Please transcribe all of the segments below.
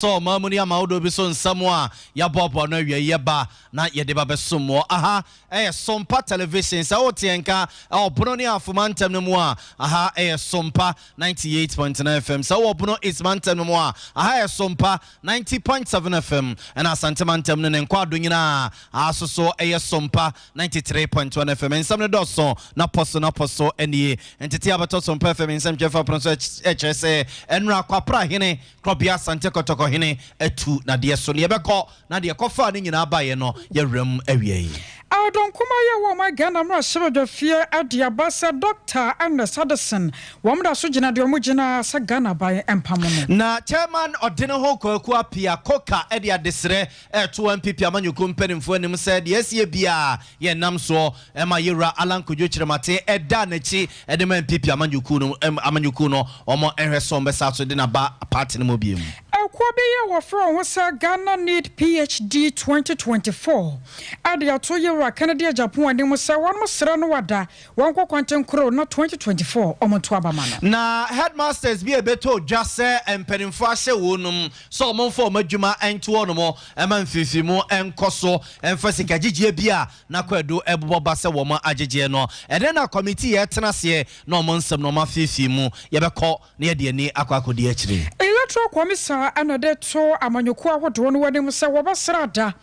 Tɔ ɔman mu ne aman ahodoɔ bi so nsɛm a yɛaboaboa ano awia yi yɛba na yɛde ba bɛsom wɔ aha ɛyɛ Sompa Television. Sɛ wote yɛn nka ɛwɔ Bono ne Afo mantam no mu a, aha ɛyɛ Sompa 98.9 FM. Sɛ wowɔ Bono East mantam no mu a, aha yɛ Sompa 90.7 FM. Ɛna Asante mantam no ne Nkwado nyinaa aha so so ɛyɛ Sompa 93.1 FM. Nsɛm no dɔɔso na pɔ so na pɔ so nie. Ntetee a bɛtɔ Sompa FM nsɛmtwerɛfoɔ apono so ɛkyerɛ sɛ ɛnora Kwapra hene Korɔbea Asante Kɔtɔkɔ hene atu nadeɛ so. Neɛ ɛbɛkɔ na deɛ ɛkɔfaa ne nyinaa baeɛ no yɛwerɛm awia yi. Adɔnkoma yɛ wɔ ɔman Ghana mmarahyɛbadwafie de aba sɛ Dɔkta Ernest Addison wɔn da so gyina deɛ wɔn gyina sɛ Ghana aban mpamo no. Na Chairman Ɔdeneho Kwaku Appiah Coker de adesrɛ reto NPP amanyɔkuo mpanimfoɔ anim sɛ deɛ asie biara yɛ nnam soɔ ma Yewura Allan Kojo Kyerematen da n'akyi de ma NPP amanyɔkuo no amanyɔkuo no wɔn nhwɛ sɛ wɔn bɛsa so de no aba party no mu bio. Ɛkuo bi a wɔfrɛ wɔn ho sɛ Ghana Need PhD 2024 de ato Yewura Kennedy Agyapong anim sɛ wɔn srɛ no ada wɔnkɔ kwantenkoro na 2024 wɔn nto aba ma no. Na headmasters bi a ɛbɛtɔ dwa sɛ mpanimfoɔ ahyɛ wɔnom sɛ wɔmfa wɔn adwuma nto hɔnom ma mfimfinimu nkɔ so mfa sika gyegyeɛ bi a na kwaadu bobɔ ba sɛ wɔn agyegyeɛ no. Ɛnnɛ na kɔmitii retena aseɛ na wɔn nsɛm no wɔafeefee mu. Yɛbɛkɔ na yɛde ani akɔ akɔdi akyire. Electoral Commission na ɛde to amanyɔkuo ahodoɔ no anim sɛ wɔbɛsra ada.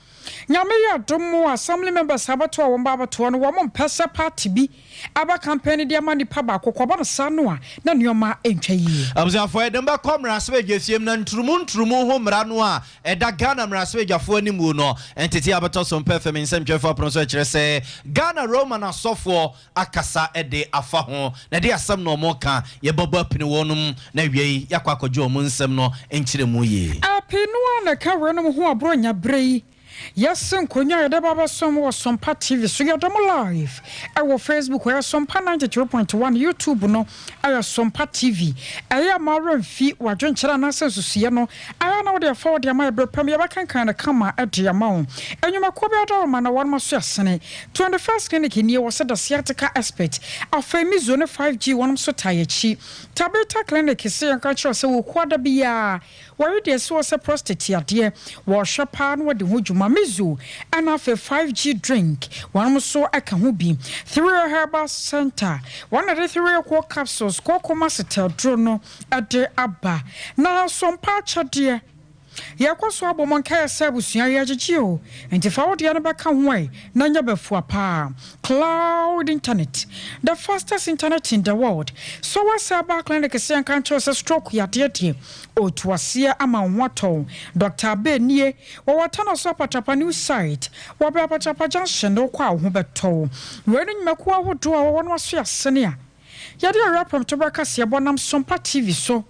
Nyame yɛ adom a Assembly members abatoɔ a wɔn ba abɛtoɔ no wɔn mpɛ sɛ party bi aba campaign de ama nipa baako, kɔba no saa no a na nneɛma ntwa yie. Abusuafoɔ, yɛde mo bɛkɔ mmarahyɛbadwafie mu na nturumu nturumu ho mmara no a ɛda Ghana mmarahyɛbadwafoɔ anim no ntetee abɛtɔ so mpɛ fam nsɛmtwerɛfoɔ apono so ɛkyerɛ sɛ Ghana Roman asɔfoɔ akasa de afa ho na ɛde asɛm na wɔn ka yɛbɛbɔ apini wɔnom na awiei yɛakɔ akɔgye wɔn nsɛm no nkyerɛmu yie. Pii no ara na ɛka weinom ho a Buronya berɛ yi yɛse nkonwa a yɛde ba abɛsom wɔ Sompa TV so. Yɛda mo live ɛwɔ Facebook ɛyɛ Sompa 93.1, YouTube no ɛyɛ Sompa TV. Ɛyɛ a ma werɛ mfi w'adwenkyerɛ anaasɛ nsusuiɛ no ayɛ na wode afa wode ama yɛ berɛ pam yɛbɛkenkan no kama de ama wo. Nnwumakuo bi adaworoma na wɔnom aso asene. 21st Clinic nie wɔ sɛ the sciatica expert. Afei Mizo ne 5G wɔnom so taa yɛakyi. Tabitha Clinic se yɛnka nkyerɛ wo sɛ wɔ kuada biara Wɔre deɛ ɛsi hɔ sɛ prostate yadeɛ, wɔrehwɛ paa na wɔde ho dwuma. Mizu ɛna afei 5G drink, wɔnom nso ka ho bi. Threer Herbal Centre, wɔn na ɛde Threer Core Capsules, kooko masetal duro no de aba. Na Sompa akyɛdeɛ, yɛkɔ so abɔ mo nkaeɛ sɛ abusua yɛregyegye o, nti fa wo deɛ no bɛka ho ɛ na nya bafua paa. Cloud internet, the fastest internet in the world. So woasɛ aba clinic sɛ yɛnka nkyerɛ wo sɛ stroke yadeɛ deɛ, Ɔretu aseɛ ama wo ho atɔ wo. Doctor Abbey nie. Wɔwɔ Atanaso Apatrapa new site. Wɔ bɛ Apatrapa junction no wokɔ a wo ho bɛtɔ wo. Wei ne nnwumakuo ahodoɔ a wɔwɔ no aso asene a yɛde awia prɛmtoberɛ kaseɛbɔ nam Sompa TV so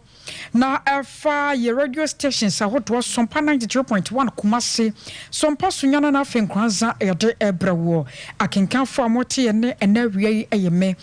na ɛfa yɛ radio stations ahodoɔ Sompa 93.1 Kumasi, Sompa Sunyani na afei Nkoranza yɛde rebrɛ woɔ. Akenkanfoɔ a mote yɛn nne ɛnnɛ awia yi yɛ me.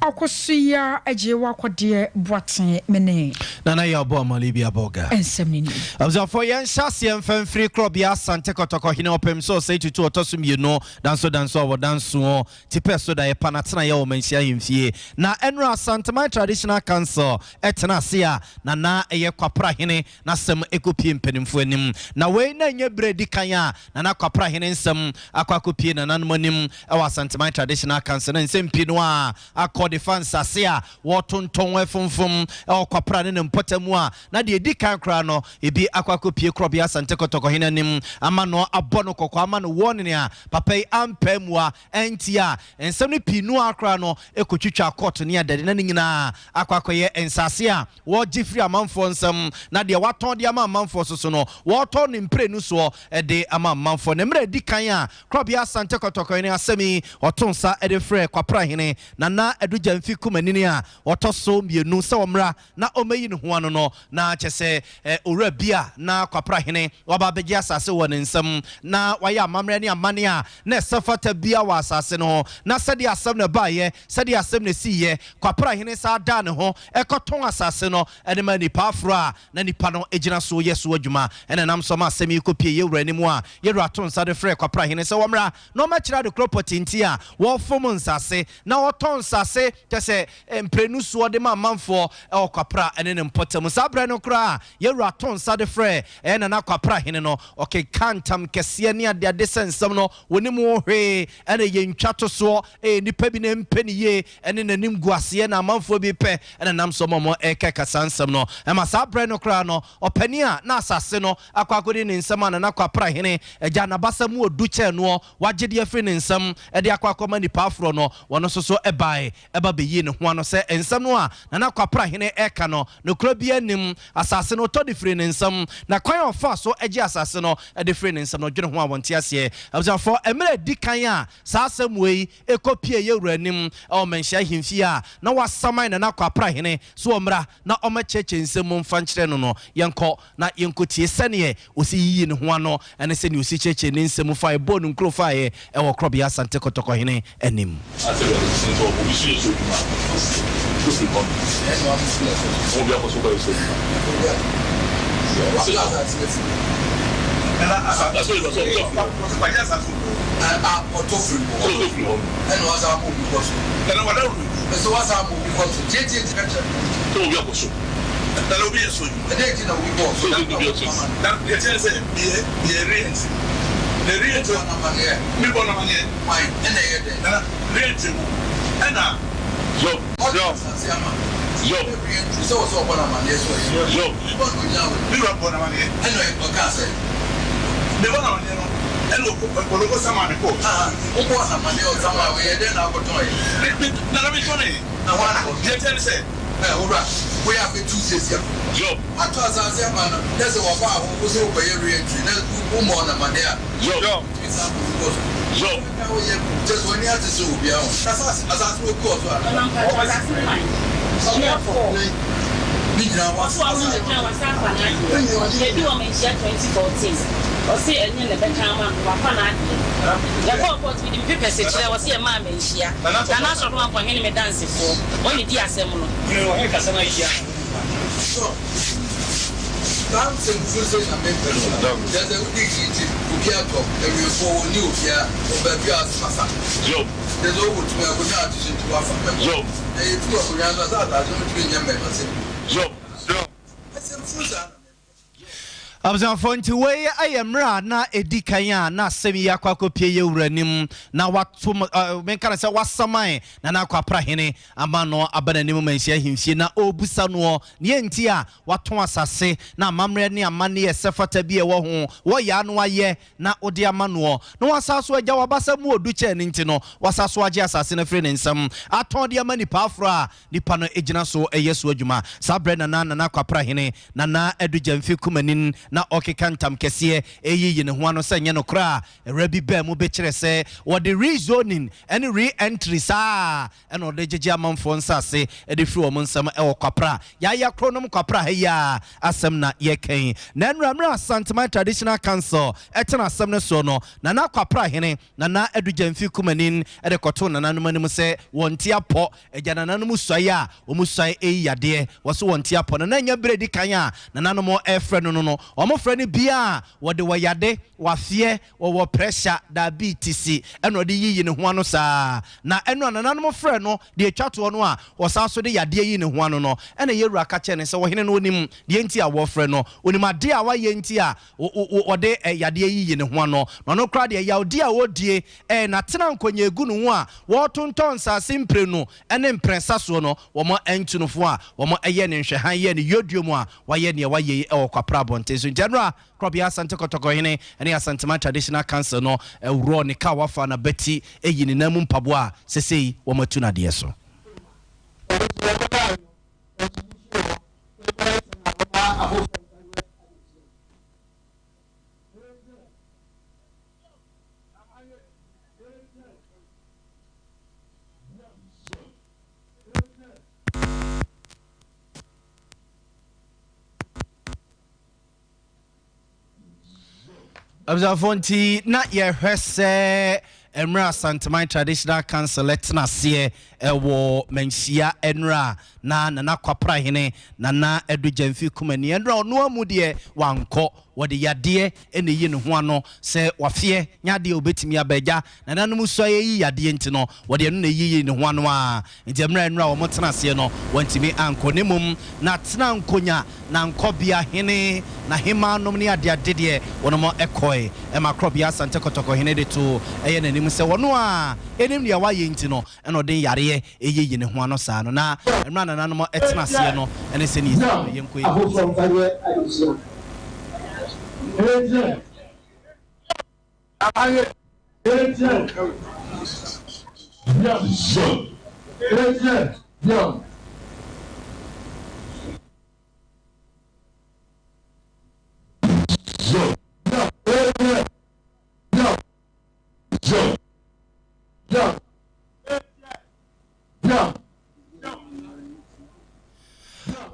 Akosua Agyei Wakɔdeɛ Boateng me ne. Nana Yaw Boamah Libya Bolga. Nsɛm no nie. Abusuafoɔ yɛn hyɛ aseɛ mfa mfiri korɔbea Asante Kɔtɔkɔ hene ɔpem so ɔsɛe tutu ɔtɔ so mmienu danso danso a wɔdansoɔ tipɛ so da yɛpa n'atenaeɛ wɔ Manhyia ahemfie na ɛnora Asanteman Traditional Council tena ase a Nana ɛyɛ Kwapra hene n'asɛm kɔpue mpanimfoɔ anim. Na wei na ɛnyɛ berɛ a ɛdi kan a Nana Kwapra Hene nsɛm akɔ akɔpue nananom anim wɔ Asanteman Traditional Council na nsɛm pii no ara akɔ de fa nsase a wɔtontɔn fomfom wɔ Kwapra ne ne mpɔtam a na deɛ ɛdi kan koraa no ebi akɔ akɔpue Korɔbea Asante Kɔtɔkɔ Hene anim ama no abɔ no kɔkɔ ama no warning a papa yi ampɛ ammua antie a nsɛm no pii no ara koraa no kɔtwitwaa kɔɔto ne adade na ne nyinaa akɔ akɔyɛ nsase a wɔgye firi amanfoɔ nsam, na deɛ wɔatɔn de ama amanfoɔ nso so no, wɔretɔn no mprenu soɔ de ama amanfoɔ. Na mmerɛ a ɛdi kan a Korɔbea Asante Kɔtɔkɔhene asɛm yi, ɔtoo nsa de frɛɛ Kwaprahene Nana Adu Gyamfi Kumanini a ɔtɔ so mmienu sɛ ɔmmra na ɔmmɛyi ne ho ano no, na kyerɛ sɛ owura bi a na Kwaprahene waba abɛgye asase wɔ ne nsam, na wayɛ amammerɛ ne amanneɛ a na ɛsɛ fata biara wɔ asase no ho, na sɛdeɛ asɛm no baeɛ, sɛdeɛ asɛm no siiɛ, Kwaprahene san daa ne ho kɔtɔn asase no de ma nnipa aforo a na nnipa no gyina so yɛ so adwuma. Ɛna ɛnam so ama asɛm yi kɔpue yɛn wura anim a yɛn wura to nsa de frɛɛ Kwaprahene sɛ wɔmmra na wɔmmɛkyerɛ ade korɔ pɔtee nti a wɔfom nsase na wɔtɔn nsase kyɛ sɛ mprenu soɔ de ma amanfoɔ wɔ Kwapra ne ne mpɔtam. Saa berɛ no koraa a yɛn wura to nsa de frɛɛ ɛyɛ Nana Kwaprahene no, ɔkekaa ntam kɛseɛ ne adeade sɛ nsɛm no wɔnim ho hwee ɛna ɛyɛ ntwatosoɔ, ɛyɛ nnipa bi na ɛmpɛ no yie ɛne n'animguaseɛ na amanfoɔ bi pɛ ɛna nam so ma wɔrekeka saa nsɛm no. Ɛma saa berɛ no koraa no, ɔpanin a na asase no akɔ akɔdi ne nsam a Nana Kwapra hene agya n'abasa mu ɔdu kyɛn noɔ, wagye de afiri ne nsam de akɔ akɔma nnipa aforɔ no, ɔno nso so baeɛ ba bɛyii ne ho ano sɛ nsɛm no a Nana Kwapra hene reka no, nokorɛ biara nnim. Asase no, ɔtɔ de firii ne nsam, na kwan a ɔfaa so gyee asase no de firii ne nsam no, ɔdwene ho a wɔnte aseɛ. Abusuafoɔ, mmerɛ a ɛdi kan a saa asɛm wei kɔpuee yɛn wura anim wɔ Manhyia ahemfie a na wasaman Nana Kwapra hene sɛ ɔmmra na ɔmmɛkyerɛkyerɛ nsɛm mu mfa nkyerɛ no no, yɛnkɔ na yɛnkɔtie sɛdeɛ ɔsi yiyii ne ho ano ne sɛdeɛ ɔsi kyerɛkyerɛɛ ne nsɛm mu faeɛ bɔɔ ne nkuro faeɛ wɔ Korɔbea Asante Kɔtɔkɔ hene anim. Ase Awurade nti sɛ obi so yɛ so adwuma a, ɔsi firi hɔ nom. Wɔn obi akɔ so kɔ yɛ so adwuma. Abusuafoɔ, nti wei yɛ mmerɛ a na ɛdi kan a na asɛm yi akɔ akɔpie yɛ wura anim na wato, menka no sɛ wasaman Nana Kwapra hene ama no aba n'anim Manhyia ahemfie na ɔrebusa noɔ neɛ nti a watɔn asase na amammerɛ ne amanneɛ ɛsɛ fata bi a ɛwɔ ho wɔyɛ ano ayɛ na wode ama noɔ, na wasan so agya w'abasa mu ɔdu kyɛɛ no nti no, wasan so agye asase no afiri ne nsam atɔn de ama nnipa aforɔ a nnipa no gyina so yɛ so adwuma. Saa berɛ na na Nana Kwapra hene, Nana Adu Gyamfi Kumanin na ɔrekeka ntam kɛseɛ reyiyi ne ho ano sɛ ɛnyɛ nokorɛ a awura bi baa mu bɛkyerɛ sɛ wɔde rezoning ne re-entry saa ɛna ɔde gyegye amanfoɔ nsase de firi wɔn nsam wɔ Kwapra. Yaya Kronom Kwapra ha yi ara asɛm na yɛreka yi. Na nnora mmerɛ a Asanteman Traditional Council tena asɛm no soɔ no, Nana Kwapra hene, Nana Adu Gyamfi Kumanin de kɔtoo nananom anim sɛ wɔnte apɔ. Agya nananom suae a wɔsuae yi yadeɛ, wɔse wɔnte apɔ. Na na ɛnyɛ berɛ a ɛdi kan a nananom refrɛ no no no, wɔfrɛ no biara a wɔde wɔyade, wafeɛ, Ɔwɔ pressure, diabetes, ɛna ɔde yiyi ne ho ano saa. Na ɛno a nananom frɛ no deɛ ɛtwa toɔ no a ɔsan so de yadeɛ yi ne ho ano no, ɛna yɛn wura ka kyerɛɛ no sɛ ɔhene no ɔnim deɛ nti a wɔfrɛ no, ɔnim adeɛ a wayɛ nti a ɔde yadeɛ yiyi ne ho ano. Na ɔno koraa deɛ yawdeɛ a ɔredie ɛyɛ n'atena nkɔnyɛgu ne ho a wɔretontɔn nsase mprenu ne mprɛnsa soɔ no, wɔn ntunufo a wɔyɛ ne nhwɛhan yɛɛ no yodwom a wayɛ deɛ wayɛ yi wɔ Kwapra abɔnten so. Nti ɛnora Korɔbea Asante Kɔtɔkɔhene ne Asanteman Traditional Council no worɔɔ ne ka a wafa n'abati ayi ne nan mu mpaboa a sesei wɔatu no adeɛ so. Abusuafoɔ nti na yɛhwɛ sɛ Mmerɛ Asanteman Traditional Council tena aseɛ wɔ Manhyia nnora na Nana Kwaprahene Nana Adu Gyamfi Kumani nnora ɔno amu deɛ wankɔ, wɔde yadeɛ na ɛyi ne ho ano sɛ wafeɛ nyɛ adeɛ a ɔbɛtumi aba agya Nananom suaeɛ yi yadeɛ nti no wɔde ɛno na ɛyiyi ne ho ano ara nti mmerɛ nnora wɔn tena aseɛ no wantumi ankɔ na mmom na tena nkonya na nkɔbea hene na hemaa nom ne adeade deɛ wɔnom kɔe ɛma korɔbea Asante Kɔtɔkɔ hene de too ɛyɛ n'anim sɛ wɔno a ɛnim deɛ wayɛ nti no ɛna ɔde yareɛ ɛyiyi ne ho ano saa no na mmerɛ nananom tena aseɛ no ɛne sɛdeɛ ɛsi no yɛnkɔ yɛ Afoforɔ mfa nyɛ adesua.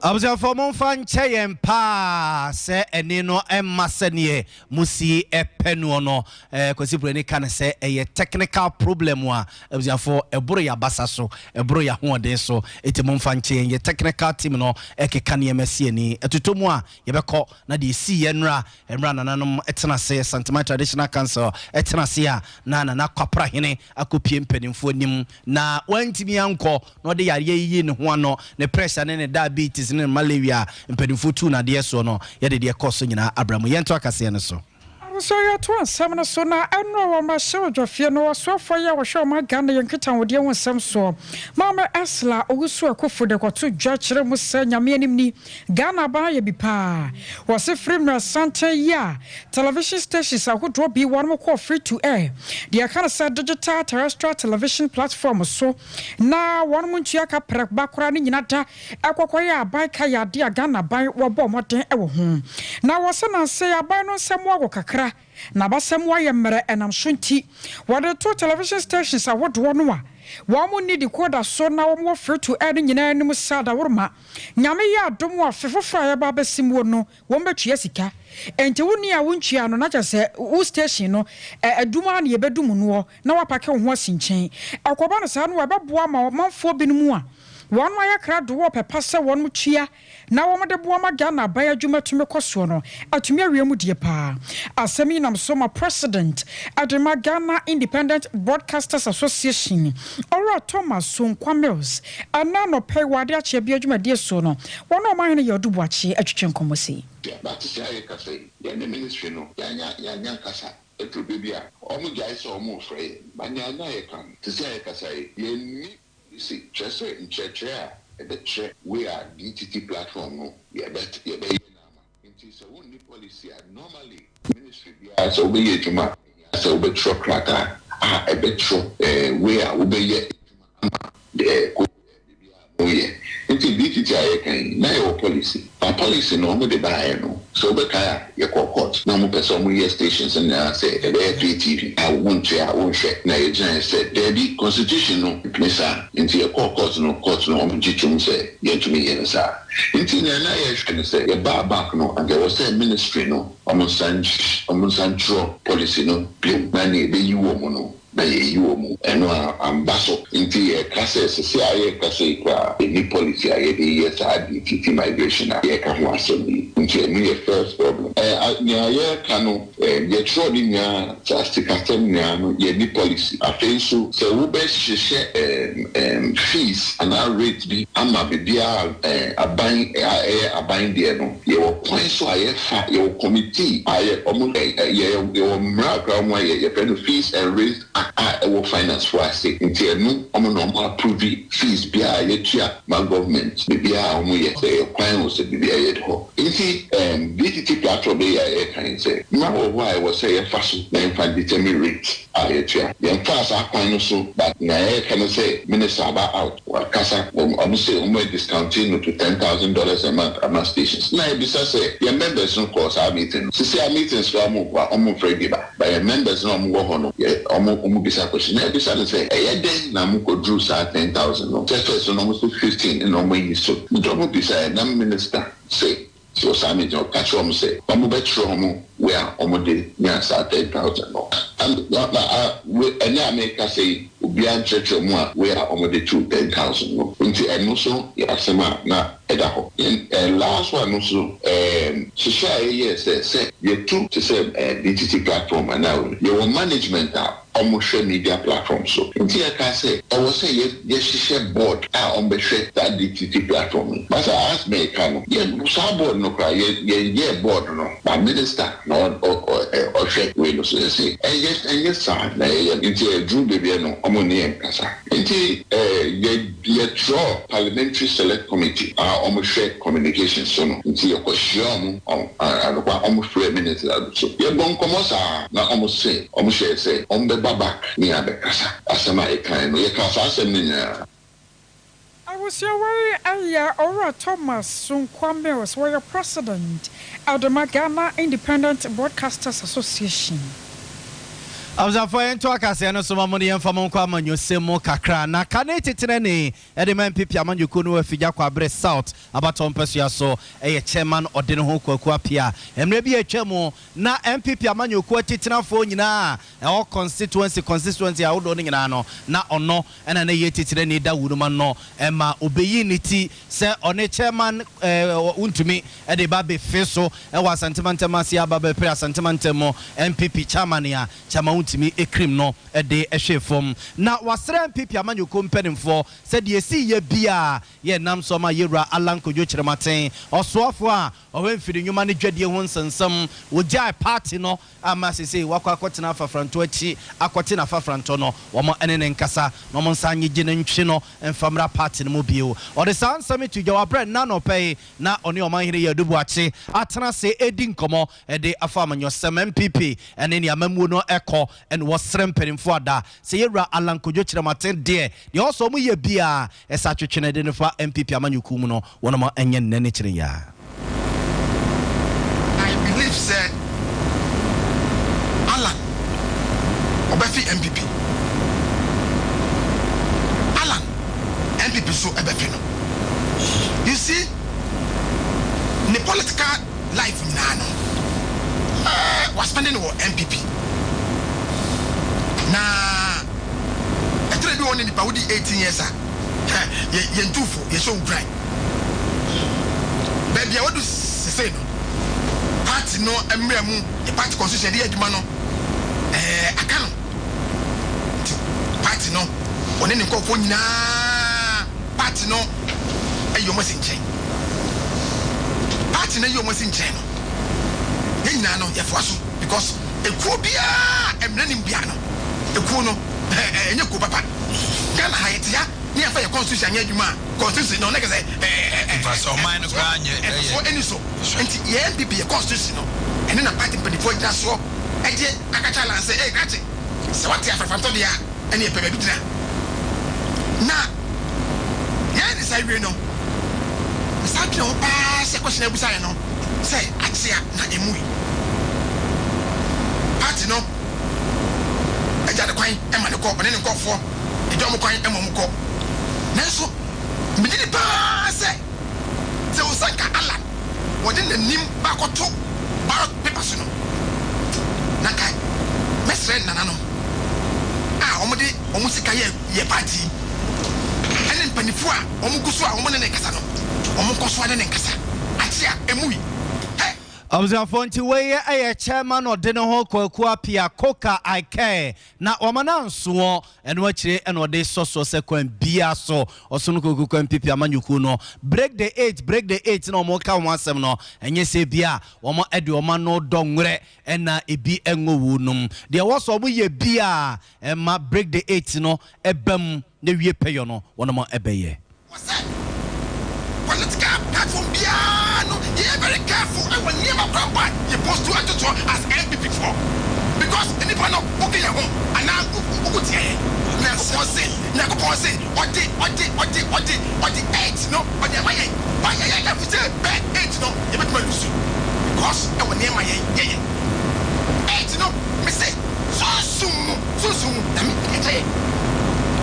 Abusuafoɔ momfa nkyɛ yɛn paa sɛ ɛne no ɛmma sɛdeɛ mosi ɛpɛ noɔ no. Eh, Kwasi Broni ka no sɛ ɛyɛ technical problem a abusuafoɔ ɛboro yɛ abasa so, ɛboro yɛ ahoɔden so, enti momfa nkyɛ yɛn. Yɛ technical team no ɛkeka nneɛma si ani, ɛtotɔ mu a yɛbɛkɔ na deɛ ɛsii yɛ nnora mmerɛ a nananom tena ase, Asanteman Traditional Council tena ase a na Nana Kwapra Hene akɔpue mpanimfoɔ anim na wantumi ankɔ na ɔde yareɛ yiyi ne ho ano, ne pressure ne ne diabetes ne ne malaria a mpanimfoɔ tuu no adeɛ soɔ no, yɛde deɛ ɛkɔɔ so nyinaa abra mu. Yɛntoa kaseɛ no so. Nso yɛtoa nsɛm no so na ɛnora wɔ mmarahyɛbadwafie no ɔsoafoɔ yi a ɔhwɛ ɔman Ghana yɛn nkitahodie ho nsɛm soɔ, Maame Ursula Owusu Akuffo de kɔto dwa kyerɛ mu sɛ Nyame anim ni, Ghana aban ayɛ bi paa. Wɔse firi mmerɛ santen yi a television stations ahodoɔ bi wɔnom kɔɔ free to air, deɛ yɛka no sɛ digital terrestrial television platform so na wɔnom ntua ka prɛk ba koraa ne nyina da ɛkɔkɔyɛ aban ka yɛ adeɛ a Ghana aban wɔbɔɔ mmɔden wɔ ho. Na wɔse nansa yi aban no nsɛm ago kakra na abasɛm ayɛ mmerɛ ɛnam so nti wɔde to television stations ahodoɔ no a wɔn nni decoder so na wɔn wɔ free to air no nyinaa anim sɛ adaworoma Nyame yɛ adom a afe foforɔ a yɛba abɛsi muo no wɔn bɛtua sika. Enti wo ni a wontua no na kyerɛ sɛ wo station no adum ara na yɛbɛdum noɔ na woapake wo ho asi nkyɛn. Ɛkɔba no saa no a ɛbɛboa ma ɔmanfoɔ binom a wɔn ayɛ krado wɔ pɛ pa sɛ wɔn tua na wɔn de boa ma Ghana aban adwuma tumi kɔ soɔ no atumi awie mu die paa. Asɛm yi nam so ma President de ma Ghana Independent Broadcasters Association, Owura Thomas Sonkwa Mills, Ɛnnɛ anɔpa yi wɔ Ade Akye Abia dwumadie so no, wɔne Ɔmanhene Yaw Adu Boakye atwitwe nkɔmmɔ sei. But sesei a yɛkasa yi, yɛne ministry no yɛanya yɛanya ankasa. Ɛduru baabi a, wɔn gyae sɛ wɔn refrɛ yɛn. But nea na yɛka no, sesei a yɛkasa yi, yɛnni policy, kyerɛ sɛ nkyerɛkyerɛ a ɛbɛkyerɛ way a DTT platform no yɛbɛ yɛbɛyɛ no ama. Nti sɛ wonni policy a, normally ministry biara sɛ wobɛyɛ adwuma a, ɛhia sɛ wobɛtwerɛ krataa a ɛbɛtwerɛ way a wobɛyɛ adwuma ama deɛ ɛkɔ biribiara a moyɛ. Nti DTT a yɛka yi, na yɛwɔ policy. But policy no wɔde baeɛ no, sɛ wobɛkae a, yɛkɔɔ court na wɔpɛ sɛ wɔyɛ stations no nyinaa sɛ ɛbɛyɛ pay TV a wontua a wonhwɛ. Na yɛgyinaeɛ sɛ daabi, constitution no mpene saa. Nti yɛkɔɔ court no, court no wɔgye toom sɛ yɛntumi nyɛ no saa. Nti nea na yɛhwɛ ne sɛ yɛbaa back no anka ɛwɔ sɛ ministry no wɔn nsan wɔn nsan twerɛ policy no bio na nea ɛbɛyi wɔ mu no na yɛyi wɔ mu. Ɛno a amba so. Nti yɛka sɛ sesei a yɛrekasa yi koraa yɛnni policy a yɛde yɛ saa DTT migration a yɛreka ho asɛm yi. Nti ɛno yɛ first problem. Ɛ nea yɛreka no Yɛtwerɛ ne nyinaa, saa sikasɛm nyinaa no yɛnni policy. Afei nso sɛ wobɛhyehyɛ fees anaa rate bi ama biribiara a aban a ɛyɛ aban deɛ no, yɛwɔ kwan so a yɛfa, yɛwɔ committee a yɛ wɔn yɛ yɛwɔ mmara koraa wɔn ayɛ, yɛfrɛ no fees and rates act a ɛwɔ finance foɔ ase. Nti ɛno wɔn na wɔn approve fees biara a yɛtua ma government, biribiara a wɔyɛ, sɛ ɛyɛ kwan o, sɛ biribiara yɛde hɔ. Ntsi DTT platform yi a yɛreka yi sɛ mbra wɔ hɔ a ewɔ sɛ yɛfa so na yɛmfa determine rate a yɛtua. Yɛmmfaa saa kwan no so but nea yɛreka ne sɛ minister aba out ɔakasa ɔno se ɔmo adiscounte no to $10,000 a month ama stations. Nna yɛbisa sɛ yɛn members no kɔɔ saa meeting no? Sesei a meetings koraa ɔmo kɔ a ɔmo mmfrɛ bi ba but yɛn members no a ɔmo wɔ hɔ no yɛ ɔmo ɔmo bisa question na yɛbisa no sɛ ɛyɛ dɛn na mo kɔduru saa 10,000 no? Sɛ first no ɔmo se 15 nna ɔmo ayi so nti ɔmo bisaɛ na minister se wɔ saa meeting no ɔka kyerɛ wɔn sɛ wɔn bɛkyerɛ wɔn where a wɔn de nyaa saa 10,000 no. Na na a we ɛnnɛ a merekasa yi, obiara nkyerɛkyerɛ mu a wei a wɔde too 10,000 no. Nti ɛno nso yɛ asɛm a na ɛda hɔ. Yɛn eh, last one no nso, eh, hyehyɛ a yɛyɛɛ sɛ, sɛ yɛtu te sɛ eh, DTT platform anaa wei no, yɛwɔ management a wɔhwɛ media platform so. Nti yɛkaa sɛ ɛwɔ sɛ yɛ yɛhyehyɛ board a wɔbɛhwɛ saa DTT platform yi. But as mereka no, yɛ saa board no koraa, yɛ yɛnyɛɛ board no, but minister na ɔhwɛ wei no so. Yɛse ɛnyɛ ɛnyɛ saa na yɛyɛ no. Nti ɛduru baabi a no wɔn ne yɛn nkasa. Nti yɛ yɛtwerɛɛ parliamentary select committee a wɔn hwɛ communication so no. Nti yɛkɔ hyia wɔn anokwa wɔn frɛɛ minister no so. Yɛbɔ nkɔmmɔ saa na wɔn se wɔn hyɛɛ sɛ wɔn bɛba back ne yɛn abɛkasa. Asɛm a yɛkaeɛ no yɛkaa saa asɛm no nyinaa. Abusua wei yɛ Owura Thomas Sunkwa Mills, wɔyɛ President de ma Ghana Independent Broadcasters Association. Abusuafoɔ yɛnto akaseɛ no so ma mo ne yɛmfa mo nkɔ amanyɔsɛm mu kakra. Na kane titenani de ma NPP amanyɔkuo no wɔ Afigya Kwabre South abatoɔ mpasua so yɛ Chairman Ɔdeneho Kwaku Appiah. Mmerɛ bi a atwa mu na NPP amanyɔkuo atitenafoɔ nyinaa a ɛwɔ constituency constituency ahodoɔ no nyinaa no na ɔno na na ɛyɛ titenani da wunom ano ma ɔbɛyii ne ti sɛ ɔne chairman wontumi de ba bɛfe so wɔ Asante mantam ase aba bɛpere Asante mantam mu NPP chairman a chairman wontumi kirim no de hwee fam. Na wasrɛ NPP amanyɔkuo mpanimfoɔ sɛ deɛ ɛsiiɛ biara yɛ nam so ama Yɛwura Allan Kojo Kyerematen, ɔsoafoɔ a ɔhwɛ mfiri nnwuma ne dwadie ho nsɛnsɛm, wɔgyae party no ama seesei wakɔ akɔtena afafrantɔ akyi akɔte n'afafrantɔ no, wɔn ne no nkasa na wɔn nsa nnyegye no ntwe no mfa mmra party no mu bio. Ɔde saa nsɛm yi to dwa wɔ aberɛ a nnɛ anɔpa yi na ɔne Ɔmanhene Yadu Boakye atena ase redi nkɔmmɔ de afa amanyɔsɛm, NPP ne nea amammuo no kɔ na wɔsrɛ mpanimfoɔ ada sɛ Yɛwura Allan Kojo Kyerematen deɛ, deɛ ɔwɔ sɛ wɔyɛ biara ɛsɛ atwetwe no de no fa NPP amanyɔkuo mu no wɔnom nyɛ nnɛ ne kyerɛ yi ara. I believe sɛ Allan ɔbɛfe NPP. Allan NPP nso ɛbɛfe no. You see ne political life nyinaa no eh, waspɛnde no wɔ NPP. Na ɛtɔrɔ bi wɔ ne nipa wodi 18 years a yɛ yɛntu fo yɛhyɛ wo nkuran. Baabi a wadu sesei no, party no mmra mu, yɛ party constitution yɛde yɛ adwuma no, ɛɛ aka no. Nti party no, ɔne ne nkurɔfoɔ nyinaa, party no ayi wɔn asi nkyɛn. Party no ayi wɔn asi nkyɛn no, yɛn nyinaa no yɛfoa so because ekuo biara a mmara nim biara no, ekuo no ɛnyɛ kuo papa. Ghana ha yɛte ha ne yɛmfa yɛ constitution anyɛ adwuma a, Constitution no na kɛsɛ Mfasoɔ ɔman no koraa nyɛ ɛyɛ. Mfasoɔ ɛni so. Nti yɛ NPP yɛ constitution no ɛne na party mpaninfoɔ gyina soɔ ɛgye akakyɛ alan sɛ ee krakye sɛ wate afrafrantɔ deɛ a ɛne yɛpɛ baabi gyina. Na yɛyɛ ne saa wie no me san dwene ho paa sɛ question a wobisaeɛ no sɛ akyea na ɛmui. Party no agya no kwan ma no kɔ ɔne ne nkorɔfoɔ. Egya wɔn kwan ma wɔkɔ. Nanso megye di paa sɛ, sɛ Osanka Allan wɔde n'anim bakɔto ballot paper so no, na anka mɛsrɛ nananom a wɔde wɔn sika yɛ yɛn party yi ne mpanyinfoɔ a wɔgu so a wɔne no rekasa no, wɔnkɔ so ara ne no nkasa. Akyea, emui. Hɛ! Abusuafoɔ nti wei yɛ chairman ɔde ne ho Kwaku Appiah Koka I care na wama no ansoɔ Ɛno akyire na ɔde sɔ soɔ sɛ kwan biara so ɔsono Kwaku Kwan Pipi amanyɔkuo no break the eight break the eight na wɔn reka ho asɛm no ɛnyɛ sɛ ebia wɔn de wɔn ano dɔ nwerɛ ɛna ebi ɛngɔ wuo nom deɛ ɛwɔ sɛ wɔn yɛ biara ɛma break the eight no ɛba mu na wie pɛyɔ no wɔn ɛbɛyɛ. Wɔ sɛ political platform biara no yɛyɛ very careful ɛwɔ nneɛma koraa mpo a yɛ post to soɔ as NPP foɔ because nnipa no woka yɛn ho anaa woko tia yɛn. Nyankopɔn se Nyankopɔn se ɔde ɔde ɔde ɔde ɔde eight no ɔde ama yɛn but yɛyɛ careful sɛ bɛ eight no yɛbɛtumi a lose because ɛwɔ nneɛma yɛn yɛyɛ eight no mese sunsum mu sunsum mu Nyame ɛkyɛ yɛn.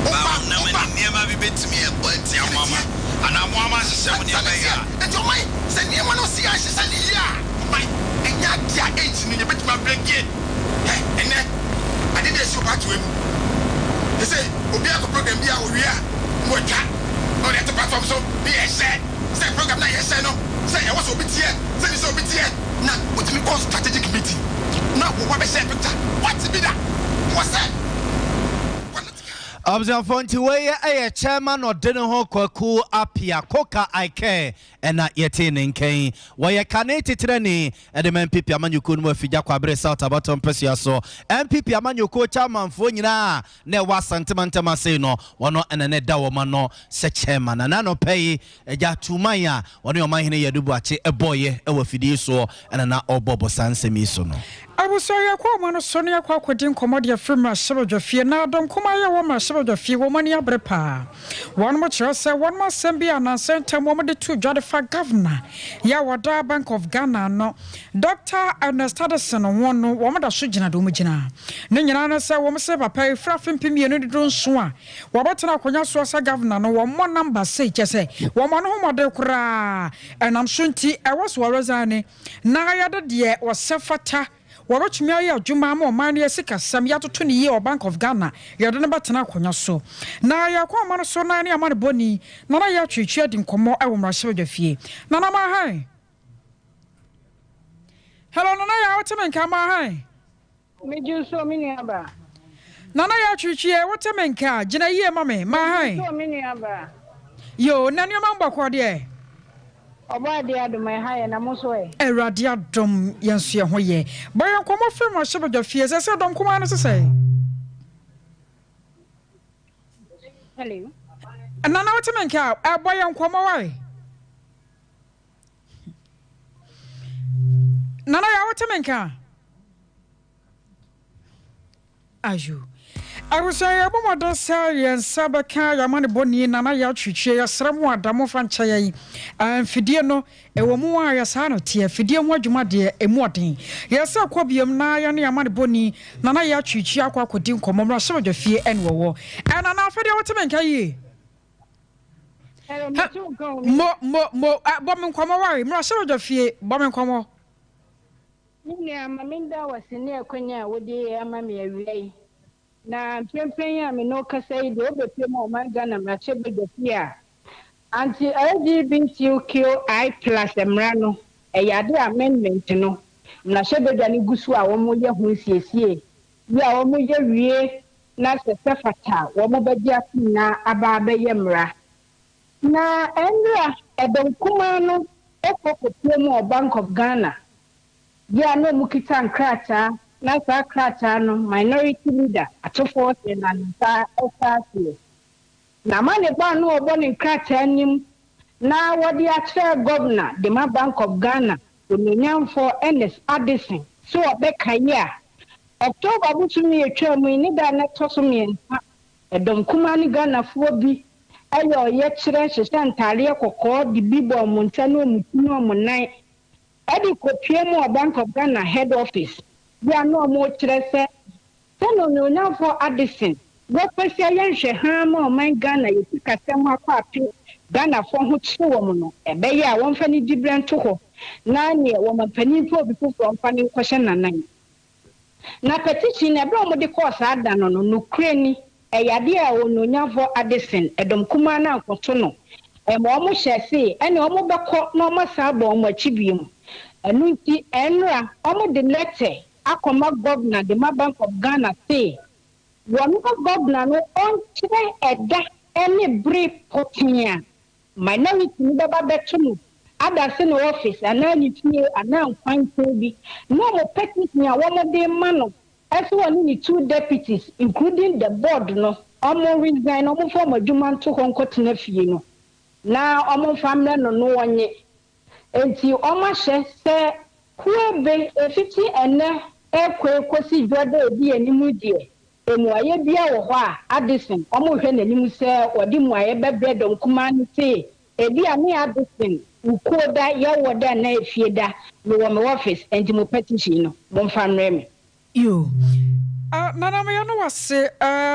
Woba Bible nam woba. ne nneɛma bi betumi abɔ atia mo ama, anaa mo ara moahyehyɛ mo nneɛma Sɛnea yi a. Enti ɔman, sɛ nneɛma no si ahyehyɛ no yie a, ɔman, ɛnyɛ adeɛ a AIDS no yɛbɛtumi abrɛkie. Hɛ, ɛnnɛ, Wo hɔ bɛhyɛ picture. Woate bi da? Wɔ sɛ political. Abusuafoɔ nti wei yɛ chairman ɔde ne ho Kwaku Appiah Koka Aikɛ ɛna yɛtee ne nka yi. Wɔyɛ kane titenani de ma NPP amanyɔkuo no mu Afigya Kwabere South abatoɔ mpasua so. NPP amanyɔkuo chairmanfoɔ nyinaa a na ɛwɔ Asante mantam ase yi no wɔn na na ɛda wɔn ano sɛ chairman. Na n'anɔpa yi Agya Tuman a ɔne Ɔmanhene Yadu Boakye bɔeɛ wɔ afidie soɔ na na ɔrebɔbɔ saa nsɛm yi so no. Abusua, yɛkɔ ɔman no so na yɛakɔ akɔdi nkɔmmɔ de afiri mmarahyɛbadwafie. Na dɔm kumaa yi a ɛwɔ mmarahyɛbadwafie, wɔn ani abere paa. Wɔnom kyerɛ sɛ wɔnom asɛm bi a nnansa ntam wɔn de too dwa de fa Governor yi a ɔda Bank of Ghana ano, Dɔkta Ernest Addison ho no, wɔn da so gyina deɛ wɔn gyina. Ne nyinaa ne sɛ wɔn se papa yi firi afe 2017 a Wɔbɛtena akonnwa soɔ sɛ governor no, wɔmmɔ number sei, kyerɛ sɛ wɔmmɔ ne ho mmɔden koraa. Ɛnam so nti, ɛwɔ sɛ wɔresigne na yɛde deɛ ɔsɛ fata, wɔbɛtumi ayɛ adwuma ama ɔman no asikasɛm, yɛatoto no yie wɔ Bank of Ghana, yɛde no bɛtena akonnwa so. Na yɛkɔ ɔman no so na yɛne amanebɔni Nana Yaa Twitwi adi nkɔmmɔ wɔ mmarahyɛbadwafie. Nana Mahan. Hello Nana Yaa, wote me nka? Mahan. Megye wo so me nua baa. Nana Yaa Twitwie, wote me nka a, gyina yie ma me, ma Megye hann. wo so me nua baa. Yoo, na nneɛma mu bɔkɔɔ deɛ? Ɔbɔ adeɛ adom ɛha yɛ, na mo nso ɛ? Awurade adom, yɛn nso yɛn ho yɛ. Bɔ yɛn nkɔmmɔ firi mmarahyɛbadwa fie, sɛsɛ dɔm kumaa no sesɛe? Hello. Nana wote me nka a, bɔ yɛn nkɔmmɔ wae. Nana Yaa wote me nka? Ayo. Abusua yɛbɔ mmɔden sɛ yɛn nsa bɛka yɛn amanebɔni Nana Yaa Twitwie yɛsrɛ mo ada momfa nkyɛ yɛn. Mfidie no ɛwɔ mu a yɛ saa na ɛteɛ fidie ho adwuma deɛ ɛmu ɔden. Yɛsɛ kɔ biom na yɛne yɛn amanebɔni Nana Yaa Twitwie akɔ akɔdi nkɔmmɔ mmarahyɛbadwa fie ɛne ɔwɔ. Nana afei deɛ wote me nka yie? Mo, mo, mo, eh, bɔ me nkɔmmɔ ware, mmarahyɛbadwa fie, bɔ me nkɔmmɔ. Me nua, ma menda wo ase ne akwanya a wode ama me awia yi. Na mprempren yi a me ne wo kasa yi deɛ, wobɛpue mu ɔman Ghana mmarahyɛbadwa fie a, Anti-LGBTQI plus mmara no, ɛyɛ ade a amendment no, mmarahyɛbadwa no gu so a wɔyɛ ho nsiesie yi a wɔyɛ wie na sɛ sɛ fata a, wɔbɛgye atom na aba abɛyɛ mmara. Na ɛnora ɛdɔm kumaa no kɔ kɔpue mu wɔ Bank of Ghana, bia a na wɔkita nkrataa, na saa krataa no Minority Leader Ato Forson na ne nsa hyɛ aseɛ. Na amanebɔ a na wɔbɔ ne nkrataa anim na wɔde akyerɛ Governor de ma Bank of Ghana, Onuonyamfoɔ Ernest Addison sɛ ɔbɛkae a, October bosome a ɛtwaa mu yi ne da a na ɛtɔ so mmiɛnsa, ɛdɔm kumaa ne Ghanafoɔ bi yɛ ɔyɛkyerɛ hyehyɛ ntaadeɛ kɔkɔɔ de bi bɔ wɔn nsa ne wɔn ti ne wɔn nan de kɔpue mu wɔ Bank of Ghana head office bi a na wɔrekyerɛ sɛ Sɛnea Onuonyamfoɔ Addison wɔ pɛ sɛ yɛnhwɛ haa ma ɔman Ghana yɛ sikasɛm akɔ ape Ghanafoɔ ho kyere wɔn no, ɛbɛyɛ a wɔmfa ne diberɛ nto hɔ na neɛ wɔmampanin pɛ obi foforɔ mfa no nkɔhyɛ n'anan. Na petition no, ɛberɛ a wɔde kɔɔ saa da no no, nokorɛ ni, ɛyɛ adeɛ a Onuonyamfoɔ Addison, ɛdɔm kumaa no ankɔto no, ɛma wɔhyɛɛ se ɛneɛ wɔbɛkɔ na wɔasan abɔ wɔn akyi biom. Ɛno nti, ɛnnora, wɔde lɛtɛ akɔma Governor de ma Bank of Ghana se wɔma Governor no ɔnkyerɛ ɛda ne bere pɔtee a minority no bɛba bɛto no ada se ne office anaa ne fie anaa nkwankyɛn bi na wɔn petition a wɔde rema no se ɔne ne two deputies including the board no wɔn resign na wɔmfa wɔn adwuma nto hɔ nkɔtena fie no na wɔmfa mmrɛ no no ɔnye. Enti wɔahyɛ sɛ kuo be efiti ɛnnɛ rekɔ ekosi dwoda a edi anim yi deɛ, mmuaeɛ biara wɔ hɔ a, Addison, wɔrehwɛ n'anim sɛ ɔde mmuaeɛ bɛbrɛ dɔm kumaa no se ebia me Addison, wo kuo da, yɛwɔ da anaa efie da, mewɔ me office, enti mo petition no, momfa mmrɛ me. Yoo. Nana meyɛ no wase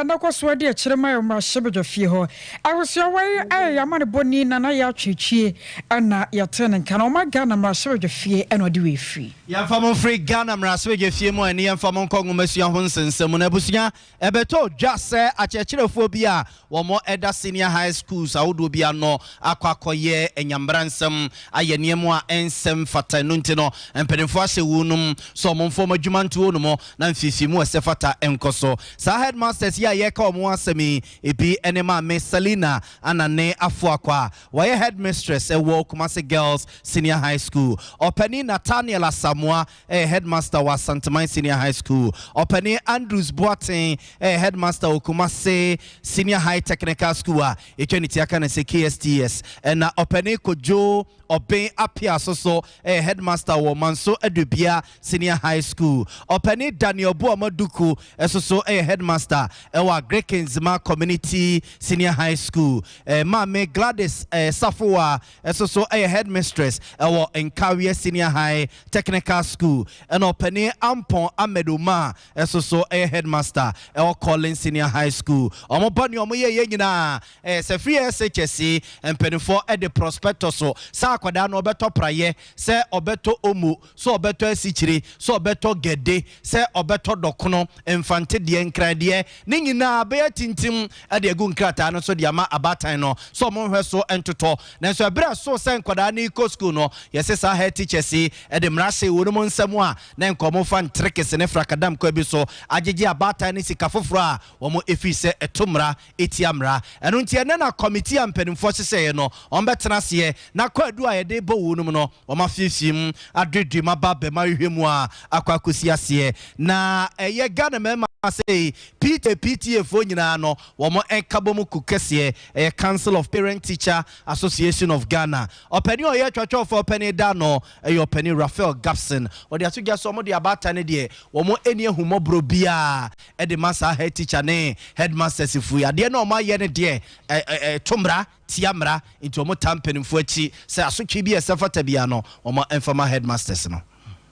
na kɔ so adi akyire ma yɛ mmarahyɛbadwa fie hɔ. Abusua wei yɛ y'amanebɔni Nana Yaa Twetwie na yɛtee ne nka no. Ɔma Ghana mmarahyɛbadwa fie na ɔde wei firi. Yɛmfa mo mfiri Ghana mmarahyɛbadwa fie mu a ɛne yɛmfa mo nkɔ nwomasua ho nsɛnsɛm mu. Na abusua, ɛbɛtɔ dwa sɛ akyerɛkyerɛfoɔ bi a wɔda senior high schools ahodoɔ bi ano akɔ akɔyɛ anyambra nsɛm ayɛ nneɛma a ɛnsɛ mfata. Ɛno nti no, mpanimfoɔ ahyɛ wɔnom sɛ wɔmfa wɔn adwuma nto wɔnom na mfeefeemu a ɛsɛ fata nkɔ so. Saa headmasters yi a yɛreka wɔn ho asɛm yi, ebi ne Maame Selina Anane Afoakwa a wɔyɛ headmistress wɔ Kumasi Girls Senior High School, Ɔpanin Nathaniel Asamoah yɛ headmaster wɔ Asanteman Senior High School, Ɔpanin Andrews Boateng yɛ headmaster wɔ Kumasi Senior High Technical School a yɛtwa ne ti aka no sɛ KSTS, ɛna Ɔpanin Kojo Ɔben Appiah nso so yɛ headmaster wɔ Manso Adubia Senior High School. Ɔpanin Daniel Boamah Duku nso so yɛ headmaster wɔ Agric Nzema Community Senior High School. Maame Gladys Safowa nso so yɛ headmistress wɔ Nkawie Senior High Technical School. Ɛna Ɔpanin Ampon Ahmed Umar nso so yɛ headmaster wɔ Collins Senior High School. Wɔn ba nea wɔyɛeɛ nyinaa Ɛyɛ sɛ firi SHS yi mpaninfoɔ de prospectus sɛ akwadaa no ɔbɛtɔ prayɛ, sɛ ɔbɛtɔ omo, sɛ ɔbɛtɔ asikyire, sɛ ɔbɛtɔ gɛde, sɛ ɔbɛtɔ dɔkono, mfante deɛ, nkran deɛ, ne nyinaa bɛyɛ tintim de agu nkrataa no so de ama abaatan no sɛ wɔn nhwɛ so ntotɔ. Nanso ɛberɛ a ɛsoo sɛ nkwadaa no rekɔ sukuu no, yɛse saa head teachers yi de mmara hyee wɔn nsam a na nka wɔmfa nterekese ne frakadam kwan bi so agyegye abaatan no sika foforɔ a wɔn ɛfiri sɛ ɛto mmara ɛtia mmara. Ɛno nti ɛnnɛ na kɔmitii a mpanimfoɔ hyehyɛeɛ no, wɔbɛtena aseɛ na kwaadu a yɛde rebɔ wɔ nom no, wɔafiefie mu, adwedwe mu aba abɛma ahwehwɛ mu a akɔ akɔsi aseɛ. Na ɛyɛ Ghana mmarima sei, PTA, PTA foɔ nyinaa no, wɔn nkabom ku kɛseɛ, ɛyɛ Council of Parent Teacher Association of Ghana. Ɔpanin a ɔyɛ twatwafoɔ panin da ano yɛ ɔpanin Raphael Gapson. Ɔde ato dwa sɛ wɔde abaatan no deɛ, wɔn nni ahummɔborɔ biara de ma saa head teacher ne headmasters fo yi. Adeɛ no a wɔayɛ no deɛ, ɛto mmara tia mmara, nti wɔtaa mpanimfoɔ akyi sɛ asotwe bi a ɛsɛ fata biara no, wɔmfa ma headmasters no.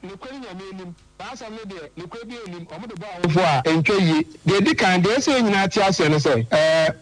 Nokorɛ Nyame anim, saa asɛm no deɛ, nokorɛ biara nnim, wɔde bɔ awofoɔ a, ɛntwa yie. Deɛ ɛdi kan, deɛ ɛsɛ yɛn nyinaa te aseɛ ne sɛ,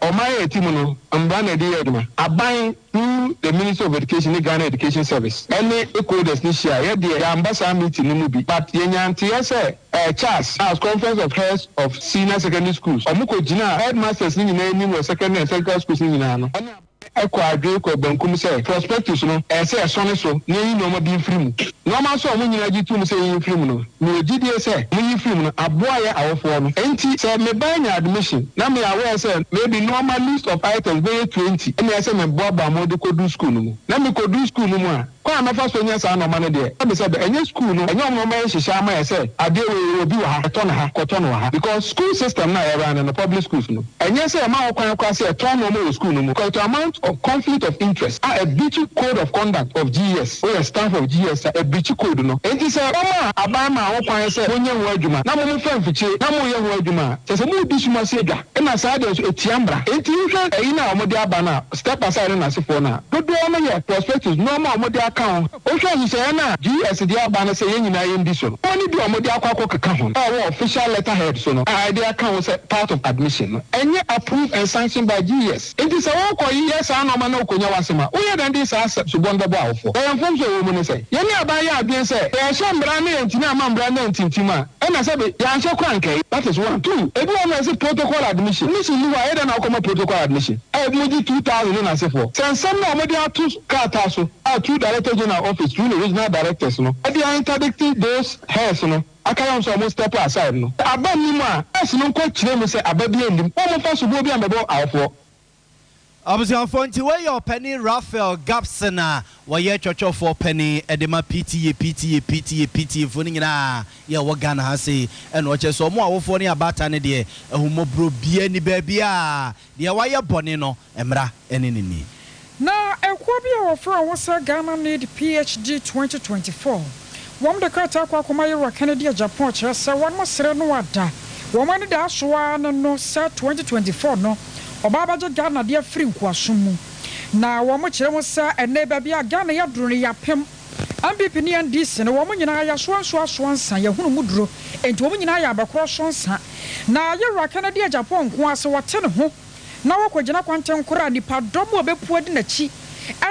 ɔman a yɛte mu no, mmara na ɛde yɛ adwuma. Aban, through the Ministry of Education ne Ghana Education Service, ne stakeholders no hyia a, yɛ deɛ, yɛamba saa meeting no mu bi, but yɛnyaa nteɛ sɛ, CHASS, as Conference of Heads of Senior Secondary Schools, wɔn kɔ gyinaa headmasters no nyinaa anim wɔ secondary and technical schools no nyinaa no, ɛne aban kɔɔ adwene kɔɔ bankum sɛ prospectus no ɛyɛ sɛ yɛsɔne so na yɛyi nnoɔma bi mfiri mu. Nnoɔma nso a wɔn nyinaa gye tom sɛ yɛnyi mfiri mu no, mewɔ gyidie sɛ wɔyi firi mu no aboa yɛ awofoɔ no. Enti sɛ me ba anya admission na me aware sɛ maybe nnoɔma list of items bɛyɛ 20 ɛna ɛyɛ sɛ meboaboa mo de kɔduru school no mu, na mekɔduru school no mu a, Kwan a mɛfa so anya saa nnoɔma no deɛ, ɛbɛ sɛ bɛ, ɛnyɛ sukuu no, ɛnyɛ wɔn na wɔbɛyɛ nhyehyɛɛ ama yɛ sɛ adeɛ wei yɛwɔ bi wɔ ha, yɛtɔ no ha, kɔtɔ no wɔ ha. Because school system no a yɛ run no, public schools no, ɛnyɛ sɛ yɛma ho kwan koraa sɛ yɛtɔn nnoɔma wɔ school no mu, because it will amount of conflict of interest a ɛbreachi code of conduct of GES, woyɛ staff of GES a, ɛbreachi code no. Enti sɛ wɔma aban maa ho kwan sɛ monyɛ ho adwuma na mo mofa mfikyire na moyɛ ho adwuma a, kyerɛ sɛ moredi sum ase adwa, ɛna saa deɛ nso ɛtia mmara. Enti wohwɛ ɛyi no a wɔde aba no a, step aside ne n'asefoɔ no a, Dodoɔ no yɛ prospectus, nnoɔma a wɔde aka ho. Wohwɛ nhyehyɛeɛ no a GS de aba no sɛ yɛn nyinaa yɛndi so no, wɔn ne bi a wɔde akɔ akɔkeka ho no a ɛwɔ official letterhead so no a ɛde aka ho sɛ part of admission no, ɛnyɛ approved and sanctioned by GES. Enti sɛ wokɔ yɛ saa nnoɔma na wokɔnya w'asɛm a, woyɛ dɛn de saa sobɔ no bɛbɔ awofoɔ? Na yɛn mfomsoɔ a ɛwɔ mu ne sɛ, yɛne aban yɛ adwene sɛ, sɛ yɛhyɛ mmara na yɛntumi amma mmara no antintim a, ɛna sɛbe yɛanhyɛ koraa anka eye. That is one. Two, ebi wɔ hɔ nom a yɛse protocol admission. Admission nni hɔ a, ɛyɛ dɛn na wokɔma protocol admission? A ebinom gye 2000 ne n'asefoɔ. Sɛ nsɛm no a wɔde ato krataa so a through Director General Office through ne Regional Directors no de a interdicte those heads no aka yɛ wɔn sɛ wɔn step aside no, sɛ aba nni mu a, heads no nkɔ kyerɛ mu sɛ aba biara nni mu na wɔmfa soboɔ bi ammɛbɔ awofoɔ. Abusuafoɔ nti wei yɛ ɔpanin Raphael Gabson a wɔyɛ twɔtwɔfoɔ panin de ma PTA, PTA, PTA, PTA foɔ no nyinaa yɛ wɔ Ghana ha sei ɛna ɔkyerɛ sɛ wɔn awofoɔ ne abaatan no deɛ ahummɔborɔ biara nni baabiara deɛ wayɛ bɔne no mmara ne no nni. Na ekuo bi a wɔfrɛ wɔn ho sɛ Ghana Need PhD 2024, wɔn de krataa kɔ akɔma Yewura Kennedy Agyapong kyerɛ sɛ wɔn srɛ no ada wɔn anidaso ara ne no sɛ 2024 no ɔba abɛgye Ghana de afiri nkoasom mu. Na wɔn kyerɛ mu sɛ ɛnnɛ baabi a Ghana yɛaduru no yɛapem. NPP ne NDC no wɔn nyinaa yɛasoa nsuo asoa nsa, yɛahunu mu duro, enti wɔn nyinaa yɛ abɛkorɔ so nsa. Na Yɛwura Kennedy Agyapong nko ara sɛ wɔte ne ho na wɔkɔgyina kwantenkorɔ a nnipa dɔm a wɔbɛpu adi n'akyi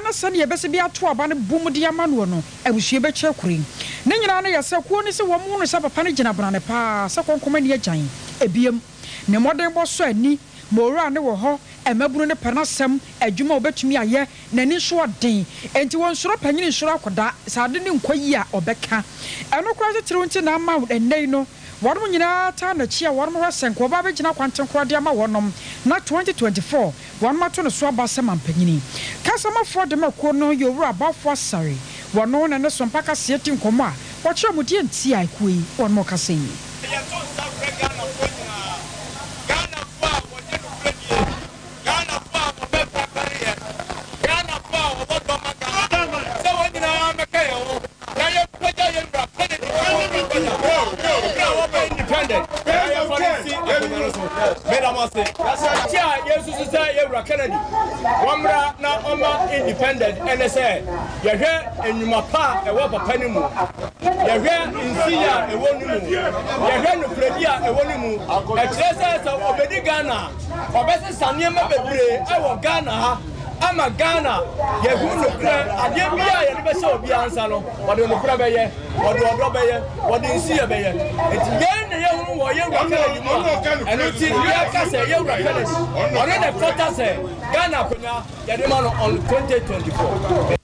ne sɛdeɛ ɛbɛsi de ato aba no bom de ama noɔ no, abusua bɛkyɛ kuro yi. Ne nyinaa no yɛ sɛ kuo no sɛ wɔn hunu sɛ papa no gyina brane paa sɛ kɔnkɔm ani agyan. Ebiem, ne mmɔdenbɔ sɔ ani, ma owura no wɔ hɔ, mmabunu no pɛ n'asɛm, adwuma a ɔbɛtumi ayɛ, n'ani nso ɔden, enti ɔnsuro panyin nsuro akwadaa, sɛ ade no nkɔ yie a ɔbɛka. Ɛno koraa titiriw nti na ama ɛnnɛ yi no wɔnom nyinaa taa n'akyi a wɔnom hwɛ sɛ nka ɔba abɛgyina kwantenkorɔ de ama wɔnom na 2024 wɔnom ato ne so aba sɛ mampanyini. Kasamafoɔ de ma kuo no yɛ Owura Balfour Asare, wɔno na ne Sompa Kaseɛ di nkɔmmɔ a wɔkyerɛ mu deɛ nti a ekuo yi wɔnom kasa yi. Yɛto nsa frɛ Ghanafoɔ nyinaa, Ghanafoɔ a wɔgye nokorɛ die, Ghanafoɔ a wɔpɛ pɛpɛyɛ, Ghanafoɔ a wɔwɔ dɔ ma Ghana sɛ wɔn nyinaa mmɛka yɛn ho na yɛmpagya yɛn wura Kennedy Agyapong berɛ a wɔba independent na yɛmfa no nsi akonnwa no so. Meda mo ase. Ti a yɛsusu sɛ yɛn wura Kennedy wɔmmra na ɔmma independent ɛne sɛ yɛhwɛ nnwuma pa a ɛwɔ papa no mu, yɛhwɛ nsiyɛ a ɛwɔ no mu, yɛhwɛ nokorɛdi a ɛwɔ no mu, ɛkyerɛ sɛ sɛ ɔbɛdi Ghana a, Ɔbɛsesa nneɛma bebree wɔ Ghana ha ama Ghana yɛhu nokorɛ. Adeɛ biara a yɛde bɛhyɛ obiara nsa no, ɔde nokorɛ bɛyɛ, ɔde ɔdɔ bɛyɛ, ɔde nsiyɛ bɛyɛ. Nti yei na yɛhunu wɔ yɛn wura Kennedy mu a, ɛno nti yɛka sɛ yɛn wura Kennedy, ɔno na ɛfata sɛ Ghana akonnwa yɛde ma no on 2024.